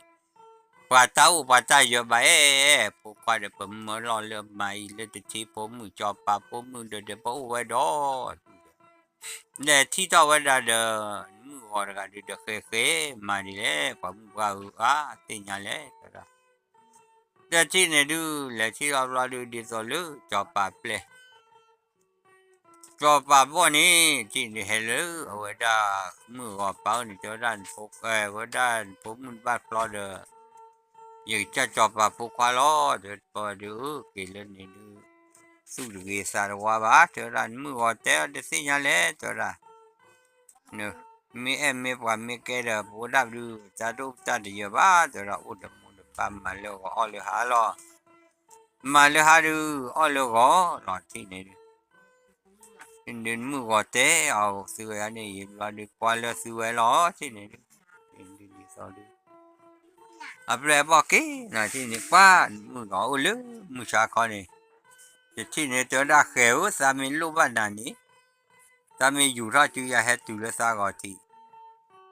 ပှၤတၢ်အိၣ်ပှၤတၢ်ယၢၤဘၣ်အဲၣ်, ဖိခွါဒီးပမၢလီၤလၢမၤအံၤလၢတထံဖိမုၣ် စီၤပၤဖိမုၣ်ဒီး ဒီးပအိၣ်ဝဲဒီး လဲၤထံၣ်ထီၣ်ဝဲဒၣ်ဒီး နမုၢ်ဂီၤတဂၤဒုး ဒီးဃဲဃဲမၤဒ်လဲၣ် ပှၤမုၣ်ပှၢ်ဧၢ အါ သ့ၣ်ညါလဲၣ် တဲဒၣ် ဒီးထံၣ်န့ၣ်ဒုး လဲၤထံၣ်ထီၣ်ဘျီဒုး ဒ်သိးလၢစီၤပၤပျဲၢ် စီၤပၤဘီၣ်န့ၣ် ထံၣ်န့ၣ်ဟဲလၢအဝဲဒၣ်မုၢ်ဂီၤပၢ်အိၣ်န့ၣ် တဲဝဲဒၣ် ဝဲဒၣ်နဖိမုၣ်တဘၣ်ဖျီဒီး ယကစၢ်စီၤပၤဖိခွါလီၤ တဲဝဲဒုး က့ၤလၢန့ၣ်ဒုး သူၣ်တဂ့ၤသးတဝါဘၣ် တဲဝဲဒၣ် နမုၢ်ဂီၤတဲအီၤတသ့ၣ်ညါလဲၣ် တဲဝဲဒၣ် မ့ၢ်အဲၣ်မ့ၢ်ပှၤမ့ၢ်ကဲဒီး ပဝဲဒၣ်ဒုး တၢ်ဒိၣ်တၢ်တယၢၤဘၣ် တဲဝဲဒၣ် အိၣ်ဒီးမိၢ်ဒီးပၢ်မၤလၢဂီၤအီၣ်လၢဟါလီၤ မၤလၢဟါဒုး အီၣ်လၢဂီၤလီၤ ထံၣ်န့ၣ်ဒုး ဒုးနမုၢ်ဂီၤတဲအီၤသုဝဲဒၣ်န့ၣ် ယံာ်ဘျီဒုး ကွၢ်လၢသုဝဲလီၤ ထံၣ်န့ၣ်ဒုး ဒ်သိးဒုး အပျဲၢ်အဘီၣ်က့ၤနီၤ ထံၣ်န့ၣ် ပှၢ်နမုၢ်ဂီၤအိၣ်လၢမုၢ်ဆါခီန့ၣ် ယထံၣ်န့ၣ် တဲဝဲဒၣ် ဃဲၤဧၢ သးမ့ၢ်လိၣ်ဘၣ်နၤန့ၣ် သးမ့ၢ်ယူာ်ထီၣ်စုယၤဟဲတုၤလၢသးဂီၤထံး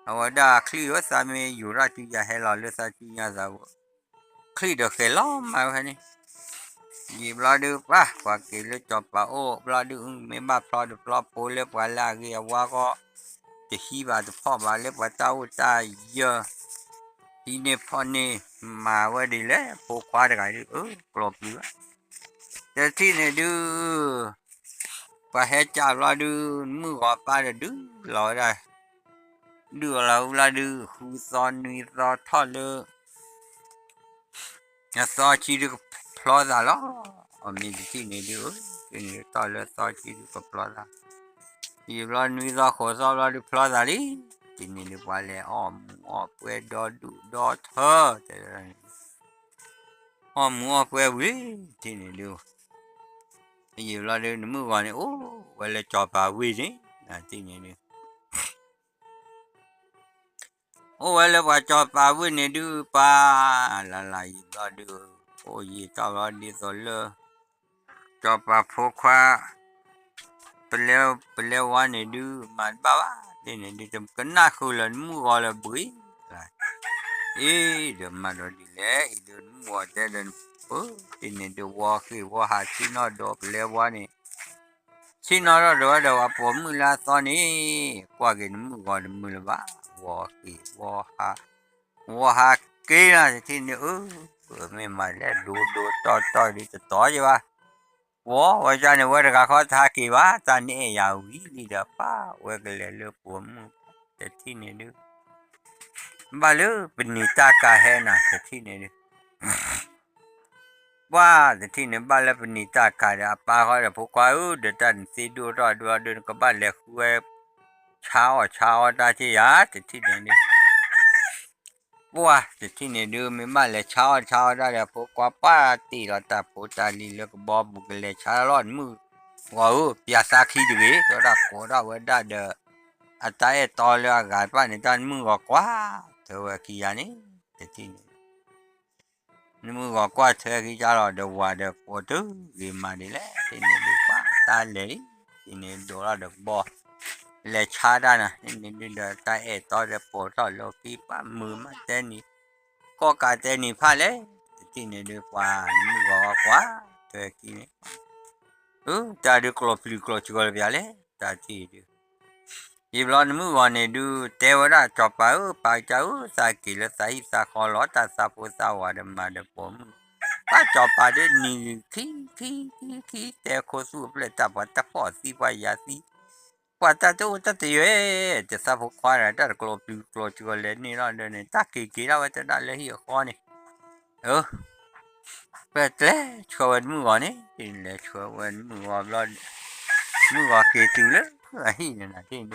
အဝဲဒၣ်ချံၣ်ဧၢ သးမ့ၢ်ယူာ်ထီၣ်စုယၤဟဲလီၤလၢသးစုညါသး ချံၣ်ဒီးဃဲၤလီၤမၤဝဲန့ၣ် ယံာ်ဘျီဒုး ပှၢ် ပှၤက့ၤလၢစီၤပၤအိၣ်ဘျီဒုး မ့ၢ်ဘၣ်ဖျီတဖျီဖိလၢပှၤလၢအဂ့ၤအဝါဂီၢ် တဟံးဘၣ်တဖီၣ်ဘၣ်လၢပှၤတၢ်အိၣ်တၢ်ယၢၤ ဟံးန့ၢ်ဖီၣ်န့ၢ် မၤဝဲဒ်လဲၣ် ဖိခွါတဂၤဒုး အၢ ကျီၢ်ပျံၤဘၣ် တထံၣ်န့ၣ်ဒုး ပှၤဟဲကၢ်ဘျီဒုး မုၢ်ဂီၤပၢ်ဒီးဒုးလီၤဝဲဒၣ် ဒုးလီၤဝဲဘျီဒုး ဃုသီနွံသီထီၣ်လၢ အသီဆံဒုးကဖျီသးလီၤ. အမ့ၢ်တထံၣ်န့ၣ်ဒုး ထံၣ်န့ၣ်ထီၣ်လၢသီဆံဒုးကဖျီသး, ယံာ်ဘျီနွံသီဃိးသီဘျီဒုးဖျီသးလံ. ထံၣ်န့ၣ်ဒုး ပှၤလဲၤအီၣ်မူးအီၣ်ပွဲဒီဒူၣ်ဒီထၢ တဲ အီၣ်မူးအီၣ်ပွဲဝံၤ ထံၣ်န့ၣ်ဒုး ယံာ်ဘျီဒုး နမုၢ်ဂီၤန့ၣ် အိၣ်ဝဲလၢစီၤပၤဝ့ၢ်န့ၣ် ထံၣ်န့ၣ်ဒုး အိၣ်ဝဲလၢပှၤစီၤပၤဝ့ၢ်န့ၣ်ဒုး ပှၤလၢ်လၢ်ယံာ်ဘျီဒုး အိၣ်ယံာ်ထီၣ်ဘျီဒ်သိးလၢ စီၤပၤဖိခွါ ပလဲ ပလဲဝါန့ၣ်ဒုး မၤတဘၣ်ဘၣ် ထံၣ်န့ၣ်ဒုး တကနၣ်ဃုာ်လၢၤ နမုၢ်ဂီၤလၢၤဘှံး အ့ ဒီးမၤဒီးဒ်လဲၣ် အံၤဒုး နမုၢ်ဂီၤတဲဒီး ပ ထံၣ်န့ၣ်ဒုး ဝီဃ့ၢ်ဝီဟးဆ့ၣ်နီၤဒီးပလဲဝါန့ၣ် ဆ့ၣ်နီၤထီၣ်ဒီးဝဲဒီးပှၤပိာ်မုၣ်လၢအသီန့ၣ် ကွၢ်က့ၤနမုၢ်ဂီၤတမုာ်လၢၤဘၣ် ဝီဃ့ၢ်ဝီဟး ဝီဟးက့ၤလီၤ တထံၣ်န့ၣ်အၢ မ့ၢ်မၤလဲၣ် ဒိဒိတီတီဒ်တတီယဘၣ် ဝီဝဲကန့ၣ် ဝဲတဂၤခီတဟးက့ၤဘၣ် တၢ်န့ၣ်အဲၣ်ယၤဝံၤလံဒီး ပၢ်ဝဲကလဲၤလၢပိာ်မုၣ် တထံၣ်န့ၣ်ဒုး ဘၣ်လၢပနံၤတၢ်ကၤဟဲနၤ တထံၣ်န့ၣ်ဒုး ပှၢ်တထံၣ်န့ၣ် ဘၣ်လၢပနံာ်တၢ်ကၤဒီး အပၢ်ဃီဒီး ဖိခွါဧၢ, ဒီးတၢ်နသ့ဒိၣ်ထီၣ်ဒိၣ်ထီၣ်ဒိၣ် နကဘၣ်လဲၤဃုဝဲ ဆါအီၣ်ဆါအီတၢ်က့ယၤ တထံၣ်န့ၣ်ဒုး ပှၢ်တထံၣ်န့ၣ်ဒုး မ့ၢ်ဘၣ်လဲၤဆါအီၣ်ဆါအီတၢ်ဒီး ဖိခွါပှၢ်တ့ၢ်လီၤတၢ်ဖိတၢ်လံၤလၢကဘီပူၤ ကလဲၤဆါလီၤ နမုၣ်ဂီၤဧၢ, ပျၢသးခံတဂ့ၤ တဲဝဲဒၣ် ကိးထီၣ်ဝဲဒၣ်ဒီး အတၢ်အဲၣ်တီလၢအဂၤတဖၣ်န့ၣ် တၢ်နမုၣ်ဂီၤကွၢ် ထၢဝဲခံဂၤန့ၣ် တထံၣ်န့ၣ် နမုၢ်ဂီၤကွၢ်ထွဲခံကၢ်လီၤဒီးဝၤဒီး ကိးတုၤဂ့ၤမးဒ်လဲၣ် တထံၣ်န့ၣ်ဒုး ပှၢ်တၢ်လဲၤလံ တထံၣ်န့ၣ်ဒိးထီၣ်ဒီးကဘီ လဲၤဆါတၢ်နၤ တထံၣ်န့ၣ်ဒုးဒီး တၢ်အဲၣ်တီဒီးပိာ်ထီၣ်လၢခံ ပှၢ်မုာ်မးတဲနံၤ ကီၢ်ကးတဲနံၤဖးလဲၣ် တထံၣ်န့ၣ်ဒုး ပှၢ်နမုၢ်ဂီၤကွၢ်ထွဲခံန့ၣ် အၢ တၢ်ဒုးကျိာ်ပျုၤကျိာ်စှီၤလၢပျၢၤလဲၣ် တၢ်ထံၣ်ဒုး ယံာ်ဘျီနမုၢ်ဂီၤန့ၣ်ဒုး တဲဝဲဒၣ်စီၤပၤဧၢ ပာ်ကစၢ်ဧၢ သးက့ၤလၢသးဟံၣ်သးဃီလီၤ တၢ်သးဖိသးဝၤဒီးမၤဒီးပိာ်မုၣ် ဘၣ်စီၤပၤဒ်နံၤခံ ခံ ခံ ခံ တဲခိၣ်သူၣ်အပျဲၢ် တၢ်ပှၤတၢ်ဖီၣ်သံပှၤယၤသံ ပှၤတၢ်တအိၣ်တၢ်တယွဲၢ် တသးဖိခွါဒီး တၢ်တကျိာ်ပျုၤကျိာ်စှီၤလဲၤန့ၣ်လီၤဒီးန့ၣ် တၢ်က့ၤက့ၤထီၣ်ဝဲတဲဒၣ်လၢဟံၣ်အဃီန့ၣ် အၢ ပလဲၤဆှၢဝဲနမုၢ်ဂီၤန့ၣ် လဲၤဆှၢဝဲနမုၢ်ဂီၤဘျီ မုၢ်ဂီၤက့ၤတုၤလၢအဟံၣ်န့ၣ်နၤ တထံၣ်န့ၣ်ဒုး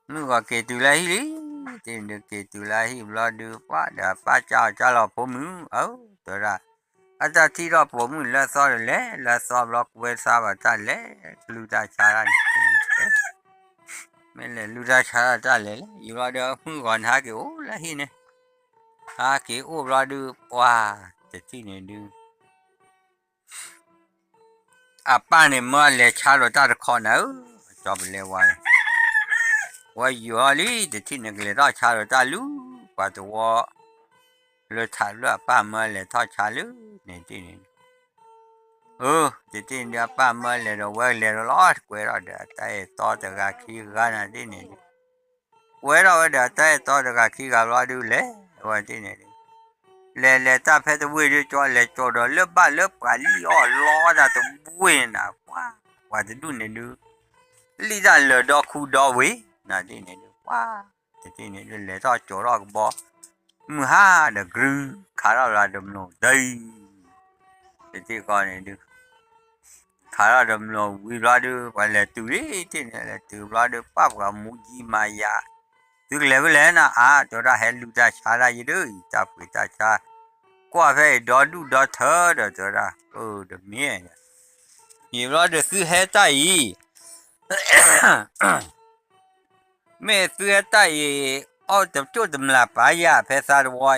မုၢ်ဂီၤက့ၤတုၤလၢအဟံၣ်လံ တထံၣ်န့ၣ်ဒုး က့ၤတုၤလၢအဟံၣ်ဘျီဒုး ပှၢ်ဒီးအပၢ်ကၢ်အီၤကၢ်လီၤ ဖိမုၣ်ဧၢ တဲဝဲဒၣ် အတၢ်ထံၣ်ထီၣ်ပိာ်မုၣ်လၢအသီဒီးလဲၤလၢအသီဘျီ ကွဲသးဘၣ်တၢ်လဲၤ ကလုၢ်တၢ်ဆါတၢ်န့ၣ် မ့ၢ်လဲၤလုၢ်တၢ်ဆါတၢ်တၢ်လဲၤလဲၣ် ယံာ်ဘျီဒီးမုၢ်ဂီၤန့ၣ် ဟးက့ၤအိၣ်လၢဟံၣ်န့ၣ် ဟးက့ၤအိၣ်ဘျီဒုး ပှၢ်တထံၣ်န့ၣ်ဒုး အပၢ်န့ၣ်မၢလဲၤဆါဒီးတၢ်တခီနၤဧၢ, ကၠီပလဲဝါန့ၣ်, ဝဲယိၤအီၤလံ တထံၣ်န့ၣ်ကလဲၤထီၣ်ဆါဒီးတၢ်လၢ ပှၤတဝီ လၢထးလၢအပၢ်မၢလဲၤထီၣ်ဆါလၢန့ၣ်တထံၣ်န့ၣ်, အၢ တထံၣ်န့ၣ်ဒုးအပၢ်မၢလဲၤဒီးဝဲလဲၤဒီးလီၤ ကွဲထီၣ်ဒီးအတၢ်အဲၣ်တီတဂၤခံဂၤနၤတထံၣ်န့ၣ်ဒုး ကွဲထီၣ်ဝဲဒီးအတၢ်အဲၣ်တီတဂၤခံဂၤဘျီဒုးလဲၤဝဲတထံၣ်န့ၣ်ဒုး လဲၤလဲၤတၢ်ဖဲတဝ့ၢ်ဒုး ကၠီလဲၤကၠီဒီးလၢဘၣ်လၢပှၤလံၣ်အီၣ်လီတၢ်တဝ့ၢ်နၤ ပှၤ ပှၤတဒူၣ်န့ၣ်ဒုး လံၣ်တၢ်လၢာ်ဒီခူဒီဝ့ၢ်နၤတထံၣ်န့ၣ်ဒုး ပှၤ တထံၣ်န့ၣ်ဒုး လဲၤထီၣ်ကၠီထီၣ်ကဘီ မုၢ်ဟါဒီးကြု ခးထီၣ်လၢတမျိာ်ဒၢ တထံၣ်ဃီန့ၣ်ဒုး ခးထီၣ်တမျိာ်ဝံၤဘျီဒုး ပှၤလဲၤတုၤလံတထံၣ်န့ၣ် လဲၤတုၤဘျီဒုး ပှၤပှၤမူကံမၤယၤ သုကလဲၤဖဲလဲၣ်နၤ အါ တဲဝဲဒၣ်ဟဲလုၢ်တၢ်ဆါတၢ်ယဒုး ယတၢ်ပှ့ၤတၢ်ဆါ ကွၢ်ဖဲအံၤဒီဒူၣ်ဒီထၢဒီး တဲဝဲဒၣ် အၢ တမ့ၢ် ယံာ်ဘျီဒုးသုဟဲတၢ်အံၤ မ့ၢ်သုဟဲတၢ်အံၤ အီၣ်တကၠိၣ်တမျၢ်ပာ်ယၤဖဲသးတဝီ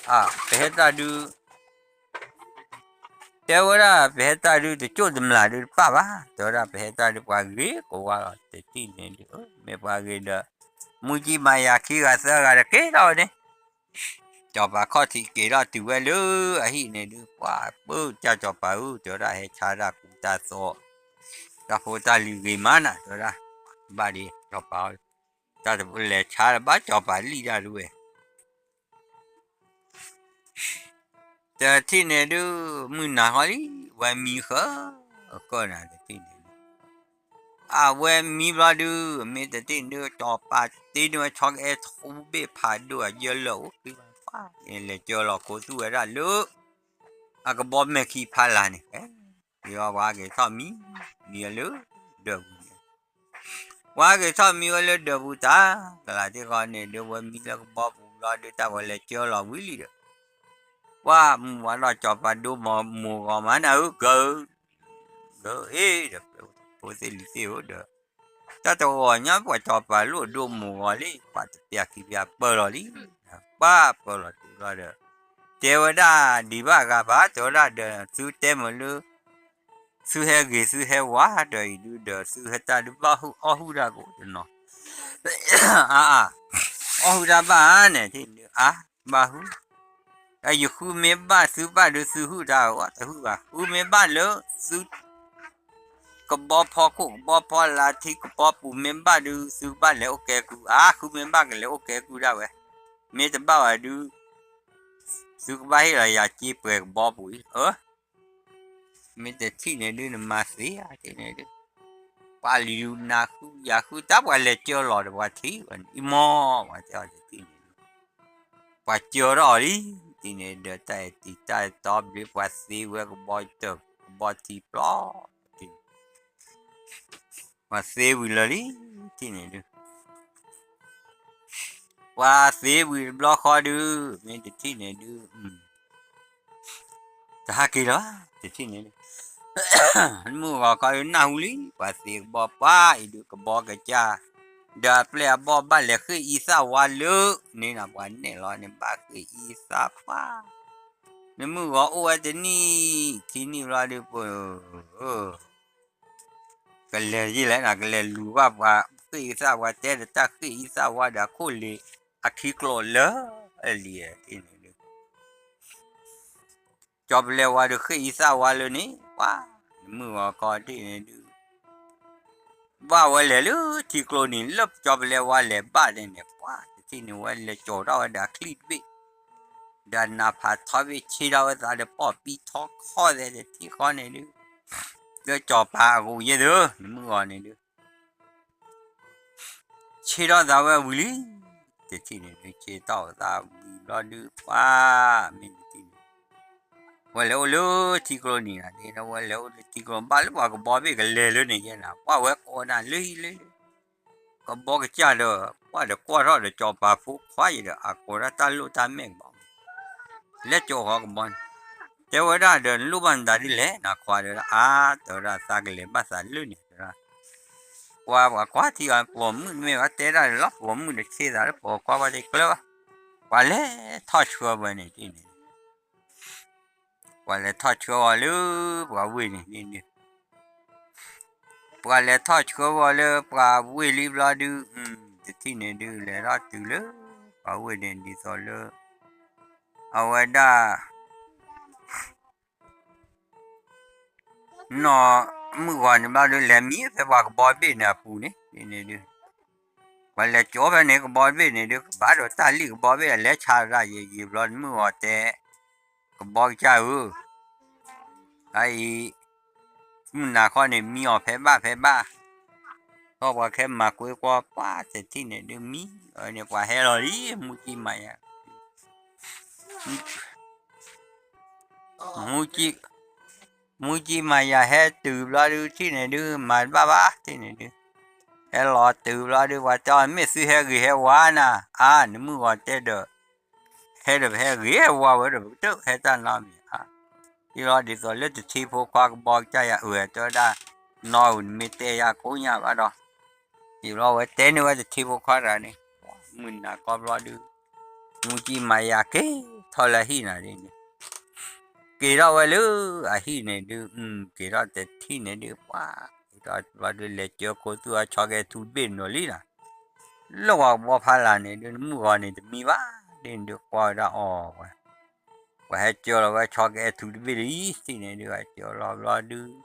အံၤ ပဟဲတၢ်ဒုး တဲဝဲဒၣ် ပဟဲတၢ်ဒုးတကၠိၣ်တမျၢ်ဒုးတပၣ်ဘၣ် တဲဝဲဒၣ် ပဟဲတၢ်ဒုးပှၤဂ့ၤကဝါလီၤ တထံၣ်န့ၣ်ဒုး မ့ၢ်ပှၤဂ့ၤဒီး မူကံမၤယၤခံဂၤသၢဂၤဒီးက့ၤထီၣ်ဝဲန့ၣ် စီၤပၤခီၣ်ထံးက့ၤထီၣ်တုၤဝဲလၢအဟံၣ်န့ၣ်ဒုး ပှၤပၢကၢ်စီၤပၤဧၢ တဲဝဲဒၣ် ဟဲဆါတၢ်ကူတၢ်သိး တၢ်ဖိတၢ်လံၤဂ့ၤမးနၤ တဲဝဲဒၣ် ဘၣ်ဒ်စီၤပၤ တၢ်တလဲၤဆါဘၣ်စီၤပၤလံၣ်တၢ်ဒုးဝဲ တထံၣ်န့ၣ်ဒုး မုၢ်နၤဃီလံ ဝဲမံဃၢ ကၢၢ်နၤတထံၣ်န့ၣ်ဒုး အဝဲမံဘျီဒုး မ့ၢ်တထံၣ်န့ၣ်ဒုး စီၤပၤတ့န့ၢ်ဝဲဆီကအဲထူဘ့ၣ်ဖးဒိၣ်အယၢလၢာ်အိၣ်ဃံဘၣ် လဲၤကၢလီၤခိသူၣ်ဝဲဒၣ်လၢ အကဘီမဲာ်ခံဖးလၢ်န့ၣ် ယွၤပှၤက့ၤထီၣ်မံ မံဝဲလၢ ဒၢးပူၤန့ၣ် ပှၤက့ၤထီၣ်မံဝဲလၢဒၢးပူၤတၢ် ကလးတ့ၢ်ဃီန့ၣ်ဒုး ဝဲမံလၢကဘီပူၤဘျီဒုး တၢ်ဝဲလဲၤကၢလီၤဝံၤလံဒီး ပှၤမုၢ်ဝါထီၣ်စီၤပၤဒိမိၢ်ဂီၤမးနၤဧၢ ကၢ ကၢအ့ဒီး ဖိသ့ၣ်လံၤသ့ၣ်ဧၢဒီး တၢ်တဂီၤညါပှၤစီၤပၤလိၣ်ဒိမိၢ်ဂီၤလံ ပှၤတပျၢ်ခံပျၢ်ပၢလီၤလံ ပှၤပၢလီၤတုၤဘျီဒီး တဲဝဲဒၣ်ဒံးဘၣ်ဂၤဘၣ် တဲဝဲဒၣ်ဒီး သုတဲမုာ်လၢ သုဟဲဂ့ၤသုဟဲဝါဒီးအံၤဒုးဒီး သုဟဲတၢ်ဒုးဘၣ်ဟုၣ်အီၣ်ဟုၣ်တၢ်ကိးတနီၤ အါ အီၣ်ဟုၣ်တၢ်ဘၣ်ဧါန့ၣ် ထံၣ်ဒုးအါ ဘၣ်ဟုၣ် ယဃုမ့ၢ်ဘၣ်သုဘၣ်ဒုးသုဟုၣ်တၢ်အီၣ်တဟုၣ်ဘၣ် ဃုမ့ၢ်ဘၣ်လၢသု ကဘီဖီခိၣ်ကဘီဖီလါထံကဘီပူၤမ့ၢ်ဘၣ်ဒုးသုဘၣ်လဲၤအိၣ်ကဲကုၢ် အါ ဃုမ့ၢ်ဘၣ်ကလဲၤအိၣ်ကဲကုၢ်ဒၣ်ဝဲ မ့ၢ်တဘၣ်ဘၣ်ဒုး သုကဘၣ်ဟ့ၣ်လီၤယၤစ့ပှဲၤကဘီပူၤအံၤ အၢ မ့ၢ်တထံၣ်န့ၣ်ဒုးနမၤသ့ဧါတထံၣ်န့ၣ်ဒုး ပှၤလူၤနၤဃုယၤဃုတၢ်ပှၤလဲၤကၢလီၤဒီးပှၤထံၣ်ဝဲန့ၣ် အံၤမီၢ်ပှၤတဲအီၤတထံၣ်န့ၣ်ဒုး ပှၤကၢထီၣ်အီၤလံ တထံၣ်န့ၣ်ဒီးတၢ်အဲၣ်တံၤတၢ်အဲၣ်တီဘျ့ ပှၤသ့ဝဲကဘီတၢၢ် ကဘီထံပျီ တထံၣ်န့ၣ် ပှၤသ့ဝံၤလၢာ်လံ တထံၣ်န့ၣ်ဒုး ပှၤသ့ဝံၤတဘျီဃီဒုး မ့ၢ်တထံၣ်န့ၣ်ဒုး တဟးက့ၤလၢၤဘၣ် တထံၣ်န့ၣ်ဒုး မုၢ်ဂီၤခီဒုးနၢ်ဟူလံ ပှၤသ့ကဘီပှၤအံၤဒုး ကဘီကစၢ် ဒီးအပျဲၢ်အဘီၣ်ဘၣ်လဲၤဃ့ၢ်အံသၣ်ဝါလၢန့ၣ်နီၤ ပှၤနဲၣ်လီၤန့ၣ် ဘၣ်ဃ့ၢ်အံသၣ်ပှၤ နမုၢ်ဂီၤအိၣ်ဝဲတနံၣ်ခံနံၣ်ဘျီဒုး ပ ကလဲၤယံာ်လဲၣ်နီၤ ကလဲၤလူၤဘၣ်ပှၤဃ့ၢ်အံသၣ် ပှၤတဲဒီးတၢ်ဃ့ၢ်အံသၣ်ဝါဒီးအခိၣ်လ့ၤ အခံကျိာ်လၢာ်လံ တထံၣ်န့ၣ်ဒုး ကၠီၤပလဲၤဝါဒီးဃ့ၢ်အံသၣ်ဝါလၢန့ၣ် ပှၤ နမုၢ်ဂီၤခီတထံၣ်န့ၣ်ဒုး ဘၣ်ဝဲလဲၤလၢထံကျိနံၤ လၢကၠီၤပလဲဝါလဲၤဘၣ်န့ၣ်န့ၣ် ပှၤတထံၣ်န့ၣ် ဝဲလဲၤကၠီၤထီၣ်ဝဲဒီးအချံတဘ့ၣ် ဒီးနးဖးထီဘ့ၣ် ဆ့ထီၣ်ဝဲသးဒီး ပိာ်ပံထီခီၣ်သဲးတထံၣ်ဃီန့ၣ်ဒုး လၢကၠီၤပၤအဂီၢ်ယဲၢ်သု နမုၢ်ဂီၤန့ၣ်ဒုး ဆ့ထီၣ်သးဝဲဝံၤလံ တထံၣ်န့ၣ်ဒုး ဆ့ထီၣ်သးဝံၤဘျီဒုး ပှၤ မ့ၢ်တထံၣ်န့ၣ် ဝဲလဲၤအိၣ်လၢထံကျိနံၤန့ၣ် ဝဲလဲၤအိၣ်လၢထံကျိ ဘၣ်လၢပှၤကဘီဘ့ၣ်ကလဲၤလၢန့ၣ်ယဲၢ်နၤ ပှၤဝဲကိးနၤလၢဟံၣ်လၢ ကဘီကစၢ်ဒီး ပှၤဒီးကွၢ်ထီၣ်ဒီးကၠီၤပၤဖိခွါအံၤဒီး အကိးဒၣ်တၢ်လိၣ်တၢ်မဲာ်ကဘီ လဲၤကၠီၤဃီကဘီန့ၣ် တဲဝဲဒၣ်ဒီး နလိၣ်ဘၣ်မတၤဒ်လဲၣ် နခွါဒီး အါ တဲဝဲဒၣ် သးကလဲၤဘၣ်သးလၢန့ၣ် တဲဝဲဒၣ် ပှၤပှၤကွၢ်ထံအီၤ ပိာ်မုၣ်မ့ၢ်ဘၣ်တဲဒၣ်လီၤ ပိာ်မုၣ်ဒီးဆ့သးလၢပိာ်ခွါ ပှၤတကျၢၤဘၣ် ပှၤလဲၤထီၣ်ဆှၢဝဲန့ၣ်ဒ်န့ၣ် ပှၤလဲၤထီၣ်ဆှၢအီၤလၢ ပှၤဝ့ၢ်န့ၣ် ဒ်န့ၣ် ပှၤလဲၤထီၣ်ဆှၢအီၤလၢ ပှၤဝ့ၢ်လံဘျီဒုး တထံၣ်န့ၣ်ဒုး လဲၤထီၣ်တုၤလၢ ပှၤဝ့ၢ်န့ၣ် ဒ်သိးလၢ အဝဲဒၣ် နီၢ်မုၢ်ဂီၤန့ၣ်ဘျီဒုး လဲၤမံဖဲပှၤကဘီဘ့ၣ်န့ၣ်အပူၤန့ၣ် ဒ်န့ၣ်ဒုး ပှၤလဲၤကၠီၤဖဲန့ၣ်ကဘီဘ့ၣ်န့ၣ်ဒုး ကဘၣ်ဒီးတၢ်လံၣ်ကဘီဘ့ၣ် အလဲၤဆါဒၣ်ယံာ်ယံာ်ဘျီ မုၢ်ဂီၤတဲ ကဘီကစၢ်ဧၢ အအံၤ မုၢ်နၤခီန့ၣ် မံအီၤဖဲဘၣ်ဖဲဘၣ် ထီၣ်ပှၤခဲမၤကွ့ကွီ ပှၤတထံၣ်န့ၣ်ဒုး မံအီၤန့ၣ် ပှၤဟဲလီၤလံ မူကံမၤယၤ မူကံ မူကံမၤယၤဟဲတုၤဘျီဒုး ထံၣ်န့ၣ်ဒုး မၤတဘၣ်ဘၣ် ထံၣ်န့ၣ်ဒုး ဟဲလီၤတုၤဘျီဒုး ပှၤတဲအီၤ မ့ၢ်သုဟဲဂ့ၤဟဲဝါနၤ အါ နမုၢ်ဂီၤတဲဒီး ဟဲဒီးပဟဲဂ့ၤဟဲဝါဝဲဒီး ပကတၢၢ်ဟဲတၢ်နီတမံၤ အါ အံၤလီၤဒ်သိးလၢတထံဖိခွါကဘီကစၢ်ယၤအၢ တဲဝဲဒၣ် နီၢ်ဧၢ နမ့ၢ်တဲယၤကိးညါဘၣ်ဒီး အံၤလီၤဝဲတဲန့ၢ်ဝဲတထံဖိခွါတဂၤန့ၣ် မုၢ်နၤခီဘျီဒုး မူကံမၤယၤက့ၤထီၣ်လၢအဟံၣ်နၤဒ်န့ၣ် က့ၤထီၣ်ဝဲလၢအဟံၣ်န့ၣ်ဒုး က့ၤထီၣ်တထံၣ်န့ၣ်ဒုး ပှၤ က့ၤထီၣ်ဘျီဒုး လဲၤကၢခိသူၣ်အီၤ ဆီကဲထူတဘ့ၣ်နီၤလံနၤ လၢပှၤကဘီဖးလၢ်န့ၣ်ဒုး နမုၢ်ဂီၤန့ၣ်တမံဘၣ် ဒ်န့ၣ်ဒုး ကွၢ်ဝဲဒၣ်အီၤဝဲ ပှၤဟဲကၢလီၤဝဲဆီကဲထူတဘ့ၣ်လံ ထံၣ်န့ၣ်ဒုး ဟဲကၢလီၤဘျီဒုး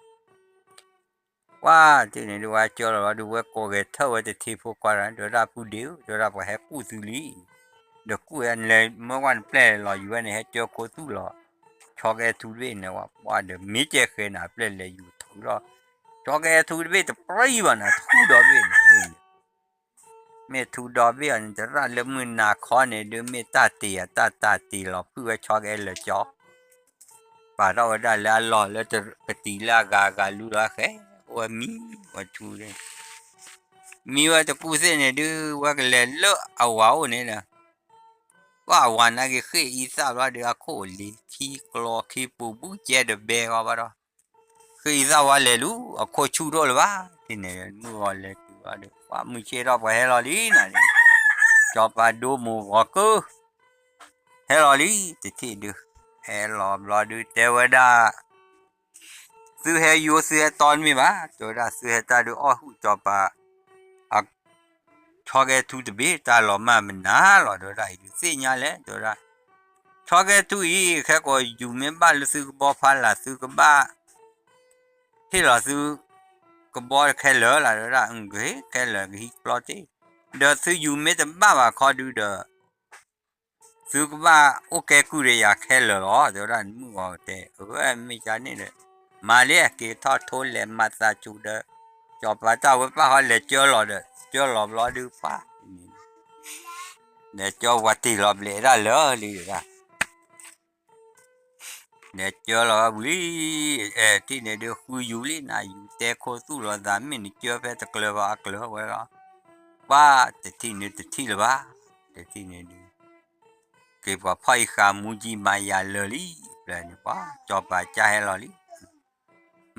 ပှၤထံၣ်န့ၣ်ဒုး ပှၤကၢလီၤဘျီဒုး ဝဲကိးဂဲၤထၢၣ်ဝဲတထံဖိခွါတဂၤ တဲဝဲဒၣ် ဖုဒ့ဧၢ တဲဝဲဒၣ် ပှၤဟဲကူၣ်သုလံ ဒီးကူၣ်ဝဲ နလဲၤမၢကွၢ်နပျဲၢ်လီၤယူၤဝဲန့ၣ် ဟဲကၢခိသူၣ်လီၤ ဆီကဲထူတဘ့ၣ်န့ၣ် ပှၤဒီးမ့ၢ်ကဲဃဲနၤ ပျဲၢ်လဲၤယူၤထုးလီၤ ဆီကဲထူတဘ့ၣ်တပြံဘၣ်နၤ ထူဒီဘ့ၣ်န့ၣ် မ့ၢ်ထူဒီဘ့ၣ်အီၤန့ၣ် တရၣ်လၢမုၢ်နၤခီန့ၣ်ဒုး မ့ၢ်တၢ်တ့ၢ်အတၢ်တၢ်တ့ၢ်လီၤ ဖုၣ်ဝဲဆီကဲလၢာ်ကၠီ ပာ်ထီၣ်ဝဲဒၣ်လၢအလီၢ်လၢပတံၤလၢအဂၤဂၤလူလီၤဃဲ အိၣ်ဝဲမံဝဲထူ မံဝဲတကူၣ်သ့ၣ်န့ၣ်ဒုး ဝဲကလဲၤလၢအဝၤအိၣ်န့ၣ်ဒီး ပှၤအဝၤနာ်က့ၤဃ့ၢ်အံသၣ်ဘျီဒီး အခိၣ်လ့ၤခံကျီခံပူၤ ဘူးကဲဒီးဘဲဂီၤဘၣ်ဒီး ဃ့ၢ်အံသၣ်ဝဲလဲၤလူၤ အခိၣ်ဆူၣ်ဒိၣ်လၢၤဘၣ် ထံၣ်န့ၣ် မုၢ်ဂီၤလဲၤတုၤဘျီဒီး ပှၤမုၢ်ဆ့ၣ်ထီၣ်ပှၤဟဲလီၤလံနၤန့ၣ် ကၠီၤပၤဒိမိၢ်ဂီၤကၢ ဟဲလီၤလံ တထံၣ်ဒုး ဟဲလီၤဘျီဒုး တဲဝဲဒၣ် သုဟဲယိသုဟဲတီတမ့ၢ်ဘၣ် တဲဝဲဒၣ် သုဟဲတၢ်ဒုးအီၣ်ဟုၣ်ကၠီၤပၤ အ ဆီကဲထူတဘ့ၣ် တၢ်လီၤမၢ်မနုၤလီၤ တဲဝဲဒၣ် အံၤဒုးသ့ၣ်ညါလဲၣ် တဲဝဲဒၣ် ဆီကဲထူအံၤ ခဲကိာ်ယူၤမ့ၢ်ဘၣ်လၢသုကဘီဖးလၢ် သုကဘၣ် ဟ့ၣ်လီၤသု ကဘီခဲလၢာ်လၢ တဲဝဲဒၣ် ကဟ့ၣ်ခဲလၢာ်ကဟံးပျီတ့ၢ် ဒီးသုယူၤမ့ၢ်တဘၣ်ဘၣ်ခီဒုးဒီး သုကဘၣ်အိၣ်ကဲကုၢ်ဒီးယၤခဲလၢာ်လီၤ တဲဝဲဒၣ် မုၢ်ဂီၤတဲ အၢ မ့ၢ်ကန့ၣ်ဒီး မၤလံ က့ၤထီၣ်ထိလဲၤမၤသးဆူၣ်ဒီး ကၠီၤပၤတၢ်ဝဲပၣ်ဃီလဲၤကၢလီၤဒီး ကၢလီၤဘျီဒုးပှၤ လဲၤကၢပှၤတ့ၢ်လီၤဘျဲးဒၣ်လၢာ်လံဒၣ် လဲၤကၢလီၤဝဲဝံၤလံ, အဲ ထံၣ်န့ၣ်ဒုး ဃုယူၤလံ နယူၤတဲခိၣ်သူၣ်လီၤသး မ့ၢ်နကၢဖဲတကျၢၤဘၣ်အကျၢၤဝဲလီၤ, ပှၤတထံၣ်န့ၣ်တထံၣ်လၢၤဘၣ်, တထံၣ်န့ၣ်ဒုး က့ၤပှၤဖီၣ်အံၤဃာ်မူကံမၤယၤလၢာ်လံ, ဖျၢၣ်န့ၣ်ပှၤ ကၠီၤပၤကၢ်ဟဲလီၤလံ,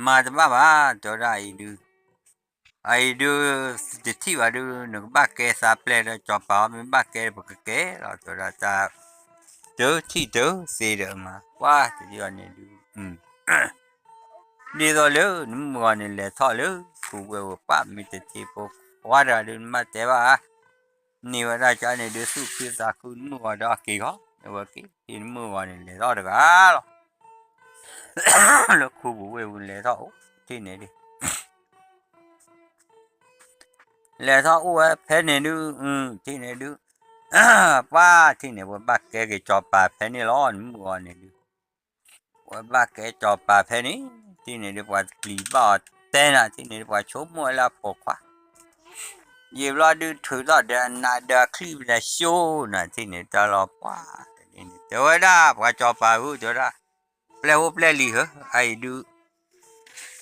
မၤတဘၣ်ဘၣ် တဲဝဲဒၣ်အံၤဒုး, အအံၤဒုး တထံၣ်ဘၣ်ဒုး နကဘၣ်ကဲသးပျဲၢ်ဒီး ကၠီၤပၤအီၤ မ့ၢ်ဘၣ်ကဲပကကဲလီၤ တဲဝဲဒၣ်, တထံၣ်တသ့ဒီးမၤ ပှၤတထံၣ်အီၤန့ၣ်ဒုး ဒ်သိးလၢနမုၢ်ဂီၤန့ၣ် လဲၤထီၣ်လၢ ခူဝဲၢ်ဝဲပၢ် မ့ၢ်တထံၣ်ဖိခွါတဂၤဒုး နဘၣ်တဲဘၣ်ဧါ, န့ၢ်ဝဲဒၣ်ကန့ၣ်ဒုး သူၣ်ခုသးခု နမုၢ်ဂီၤဒီးအက့ၤဂီၤ နဝဲက့ၤ ထံၣ်နမုၢ်ဂီၤန့ၣ် လဲၤထီၣ်တဂၤလီၤ, လၢခူပူၤဝဲၢ်ပူၤလဲၤထီၣ်အိၣ် ထံၣ်န့ၣ်ဒုး လဲၤထီၣ်အိၣ်ဝဲဖဲန့ၣ်ဒုး ထံၣ်န့ၣ်ဒုး ပှၤထံၣ်န့ၣ် ပှၤဘၣ်ကဲက့ၤကၠီၤပၤဖဲန့ၣ်လီၤ နမုၢ်ဂီၤန့ၣ်ဒုး, ပှၤဘၣ်ကဲကၠီၤပၤဖဲန့ၣ်, ထံၣ်န့ၣ်ဒုး ပှၤပျံၤဘၣ်အီၤတဲနၤ ထံၣ်န့ၣ်ဒုး ပှၤဆိကမိၣ်ဝဲလၢအပိာ်ခွါ, ယံာ်ဘျီဒုးထုးထီၣ်ဒီးအနးဒီးအချံၣ်ပလဲၤၡိနၤ ထံၣ်န့ၣ်တၢ်လီၤပှၤ, တဲဝဲဒၣ် ပှၤကၠီၤပၤဧၢ တဲဝဲဒၣ်, ပျဲၢ်ဖိပျဲၢ်လံၤဧၢ အအံၤဒုး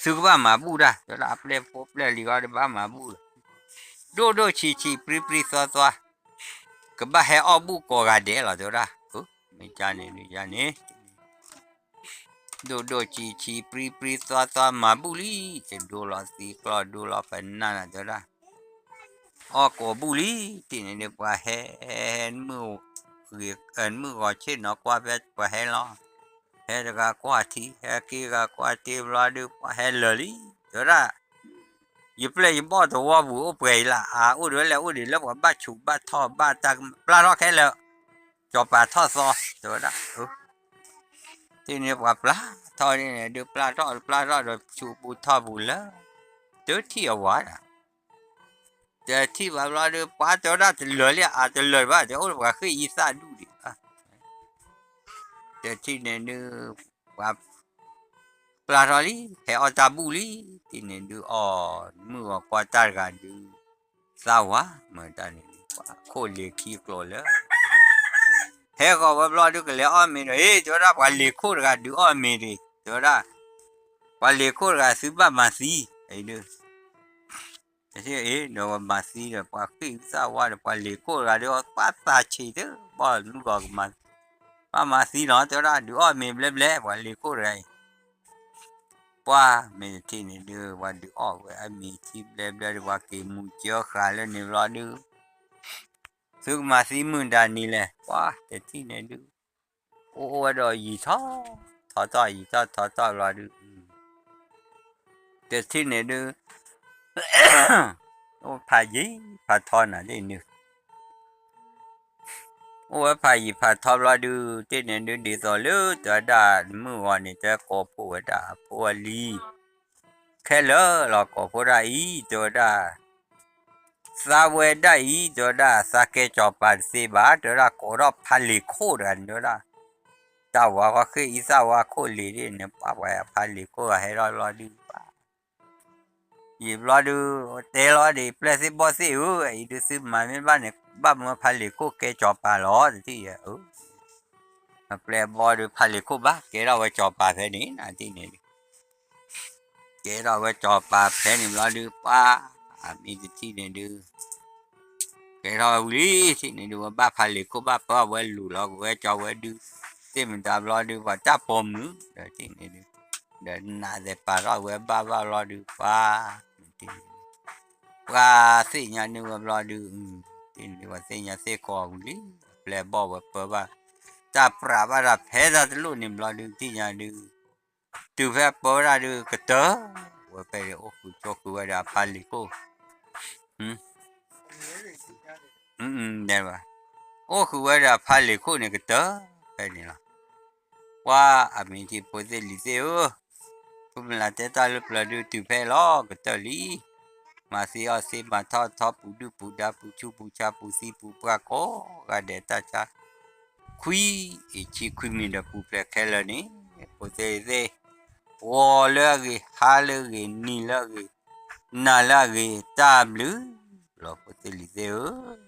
သုကဘၣ်မၤဘူၣ်တၢ် တဲဝဲဒၣ် ပျဲၢ်ဖိပျဲၢ်လံၤဂီၢ်ဒုးဘၣ်မၤဘူၣ်လီၤ, ဒိၣ်ဒိၣ်ဆံးဆံးပြံပြံသွါသွါ ကဘၣ်ဟဲအီၣ်ဘူၣ်ကိးဂၤဒဲးလီၤ တဲဝဲဒၣ်, မ့ၢ်ကန့ၣ်ဒုးယန့ၣ် ဒိၣ်ဒိၣ်ဆံးဆံးပြံပြံသွါသွါမၤဘူၣ်လံ, တဒိလီၤသံကျီၢ်ဒိလီၤပနၢ်နၤ တဲဝဲဒၣ်, အီၣ်ကိးဘူၣ်လံ, ထံၣ်န့ၣ်ဒုး ပှၤဟဲ မုၢ်ဂီၤဆ့ၣ်နီၤကွၢ်ဖဲပှၤဟဲလီၤ, ဟဲတဂၤကွၢ်ထံ ဟဲက့ၤဂၤကွၢ်တ့ဘျီဒုး ပှၤဟဲလၢာ်လံ, တဲဝဲဒၣ် ယပျဲၢ်ယဘီၣ်သဝီပူၤအိၣ်ပှဲၤအံၤလၢအအိၣ်ဒံးဝဲလဲၣ် အိၣ်ဒံးလၢပှၤဘၣ်ဆူးဘၣ်ထီၣ်ဘၣ်တၢ်ပျၢ်ထီၣ်ခဲလၢာ်, ကၠီၤပၤထီၣ်သီ တဲဝဲဒၣ်, ထံၣ်န့ၣ်ပှၤပျၢ်ထီၣ်န့ၣ်ဒုး ပျၢ်ထီၣ်ပျၢ်ထီၣ်ဒီးဆူးပူၤထီၣ်ပူၤလၢ တထံၣ်အဝၤဒၣ် တထံၣ်ဘၣ်ဘျီဒုး ပှၤတဲဝဲဒၣ်တလၢာ်လံ အတလၢာ်ဘၣ် တဲအိၣ်ဒီးပှၤဃ့ၢ်အံသၣ်ဒူၣ်ဒံးဘၣ်, တထံၣ်န့ၣ်ဒုး ပှၤ ပျၢ်ထီၣ်လံ ဟဲအီၣ်တၢ်ဘူၣ်လံ, ထံၣ်န့ၣ်ဒုးအီၤ မုၢ်ဂီၤကွၢ်တၢ်တဂၤဒုး သၣ်ဝါ မၤတၢ်န့ၣ် ပှၤခိၣ်လ့ၤခံကျိၤလၢ ဟဲဃီၤဝဲဘျီဒုး ကလဲၤအီၣ်မ့ၤဒီး ဟ့ၣ် တဲဝဲဒၣ်ပှၤလ့ၤခိၣ်တဂၤဒုးအီၣ်မ့ၤဒံး တဲဝဲဒၣ် ပှၤလ့ၤခိၣ်တဂၤသုဘၣ်မၤသံ အံၤဒုး တထံၣ်အံၤ ဒီးပှၤမၤသံဒီး ပှၤဃ့ၢ်အံသၣ်ဝါဒီး ပှၤလ့ၤခိၣ်တဂၤဒုး ပှၤသးဆံးတဘီၣ်မုၢ်ဂီၤကမၤ ပှၤမၤသံနီၤ တဲဝဲဒၣ် ဒုးအီၣ်မ့ၤဘျဲဘျဲ ပှၤလ့ၤခိၣ်တဂၤအံၤ ပှၤမ့ၢ်တထံၣ်န့ၣ်ဒုး ပှၤဒုးအီၣ်ဝဲအမ့ၤထံဘျဲဘျဲဒီး ပှၤက့ၤမူကၢဃာ်လၢန့ၣ်ဘျီဒုး သုကမၤသံမုၢ်ဒၣ်နံၤလဲၣ် ပှၤတထံၣ်န့ၣ်ဒုး အိၣ်အိၣ်ဝဲဒီးယံာ်ထီၣ် ထီထီၣ်ယံာ်ထီၣ်ထီထီၣ်ဘျီဒုး တထံၣ်န့ၣ်ဒုး အိၣ်ဖးယံၤဖးထီနၤဒ်န့ၣ် အိၣ်ဝဲဖးယံၤဖးထီဘျီဒုး တထံၣ်န့ၣ်ဒုး ဒ်သိးလၢတၢ်ဒၣ်မုၢ်ဂီၤန့ၣ် တဲကိးဖှိၣ်ဝဲဒၣ်အဖိအလံၤ ခဲလၢာ်လီၤကိးဖှိၣ်ဒၣ်အံၤ တဲဝဲဒၣ် သးဝဲဒၣ်အံၤ တဲဝဲဒၣ် သးကဲကၠီၤပၤတသ့ဘၣ် တဲဝဲဒၣ် ကိးထီၣ်ဖးလ့ၤခိၣ်တဂၤန့ၣ် တဲဝဲဒၣ် တၢ်ဝၤဃီဃ့ၢ်အံသၣ်ဝါခိၣ်လ့ၤဒ်န့ၣ် ပှၤပှၤဖးလ့ၤခိၣ်ဂၤဟဲထီၣ်ဘျီဒုး ယံာ်ဘျီဒုး တဲလီၤဒ်ပျဲၢ်သ့ၣ်ဘီၣ်သ့ၣ်ဧၢ အံၤဒုးသုမၤမ့ၢ်ဘၣ်န့ၣ် ဘၣ်မၢဖးလ့ၤခိၣ်ကဲကၠီၤပၤလီၤ တထံၣ်ယဲၢ် အပျဲၢ်ဘီၣ်ဒုးဖးလ့ၤခိၣ်ဘၣ် ကဲထီၣ်ဝဲကၠီၤပၤဖဲန့ၣ် နတထံၣ်န့ၣ်ဒုး ကဲထီၣ်ဝဲကၠီၤပၤဖဲန့ၣ်ဘျီဒုး ပှၤ မ့ၢ်တထံၣ်န့ၣ်ဒုး ကဲထီၣ်ဝဲဝံၤလံ ထံၣ်န့ၣ်ဒုး ဝဲဘၣ်ဖးလ့ၤခိၣ်ဘၣ်ပၢအဝဲလူၤလီၤကဝဲကၠီဝဲဒုး သ့ၣ်မတၤဘျီဒုး ပှၤတၢ်ပိာ်မုၣ် ဒီးထံၣ်န့ၣ်ဒုး ဒီးနးသဲးပာ်ထီၣ်ဝဲဘၣ်ဘၣ်ဘျီဒုး ပှၤ မ့ၢ်တထံၣ်န့ၣ် ပှၤသ့ၣ်ညါန့ၢ်ဝဲဘျီဒုး ထံၣ်န့ၣ်ဒုးပှၤသ့ၣ်ညါသ့ၣ်ကိးဝံၤလံ အပျဲၢ်ဘီၣ်ဝဲပၢဘၣ် တၢ်ပြးဘၣ်တၢ်ဖဲတၢ်တလိၣ်န့ၣ်ဘျီဒုး ထံၣ်ညါဒုး တုၤဖဲပၢဝဲဒၣ်ဒုးကတၢၢ် ဝဲဖဲန့ၣ်အိၣ်ဃုာ်ဆိးဃုာ်ဝဲဒီးအဖါလ့ၤခိၣ် တဲဘၣ် အိၣ်ဃုာ်ဝဲဒီးအဖါလ့ၤခိၣ်န့ၣ်ကတၢၢ်ဖဲန့ၣ်လီၤ. ပှၤအမံၤထံဖိသ့ၣ်လံၤသ့ၣ်ဧၢ, ဖုမုၢ်လၢ်တဲတၢ်လၢပျၢၤဒုးတုၤဖဲလီၤကတၢၢ်လံ. မၤသံအီၣ်သံမၤထီၣ်ထီပူၤဒုၣ်ပူၤဒါပူၤဆူပူၤဆါပူၤသံပူၤပှၢ် ကိးဂၤဒဲးတၢ်ဆါ ခွံအံၤဆံခွံမံၤဒီးပူၤဖျဲးခဲလၢာ်န့ၣ် ဖိသ့ၣ်လံၤသ့ၣ် ဂီၤလၢအဂ့ၤ ဟါလၢအဂ့ၤ နံၤလၢအဂ့ၤ နၤလၢအဂ့ၤ တၢ်ဘျုးလီၤ ဖိသ့ၣ်လံၤသ့ၣ်ဧၢ.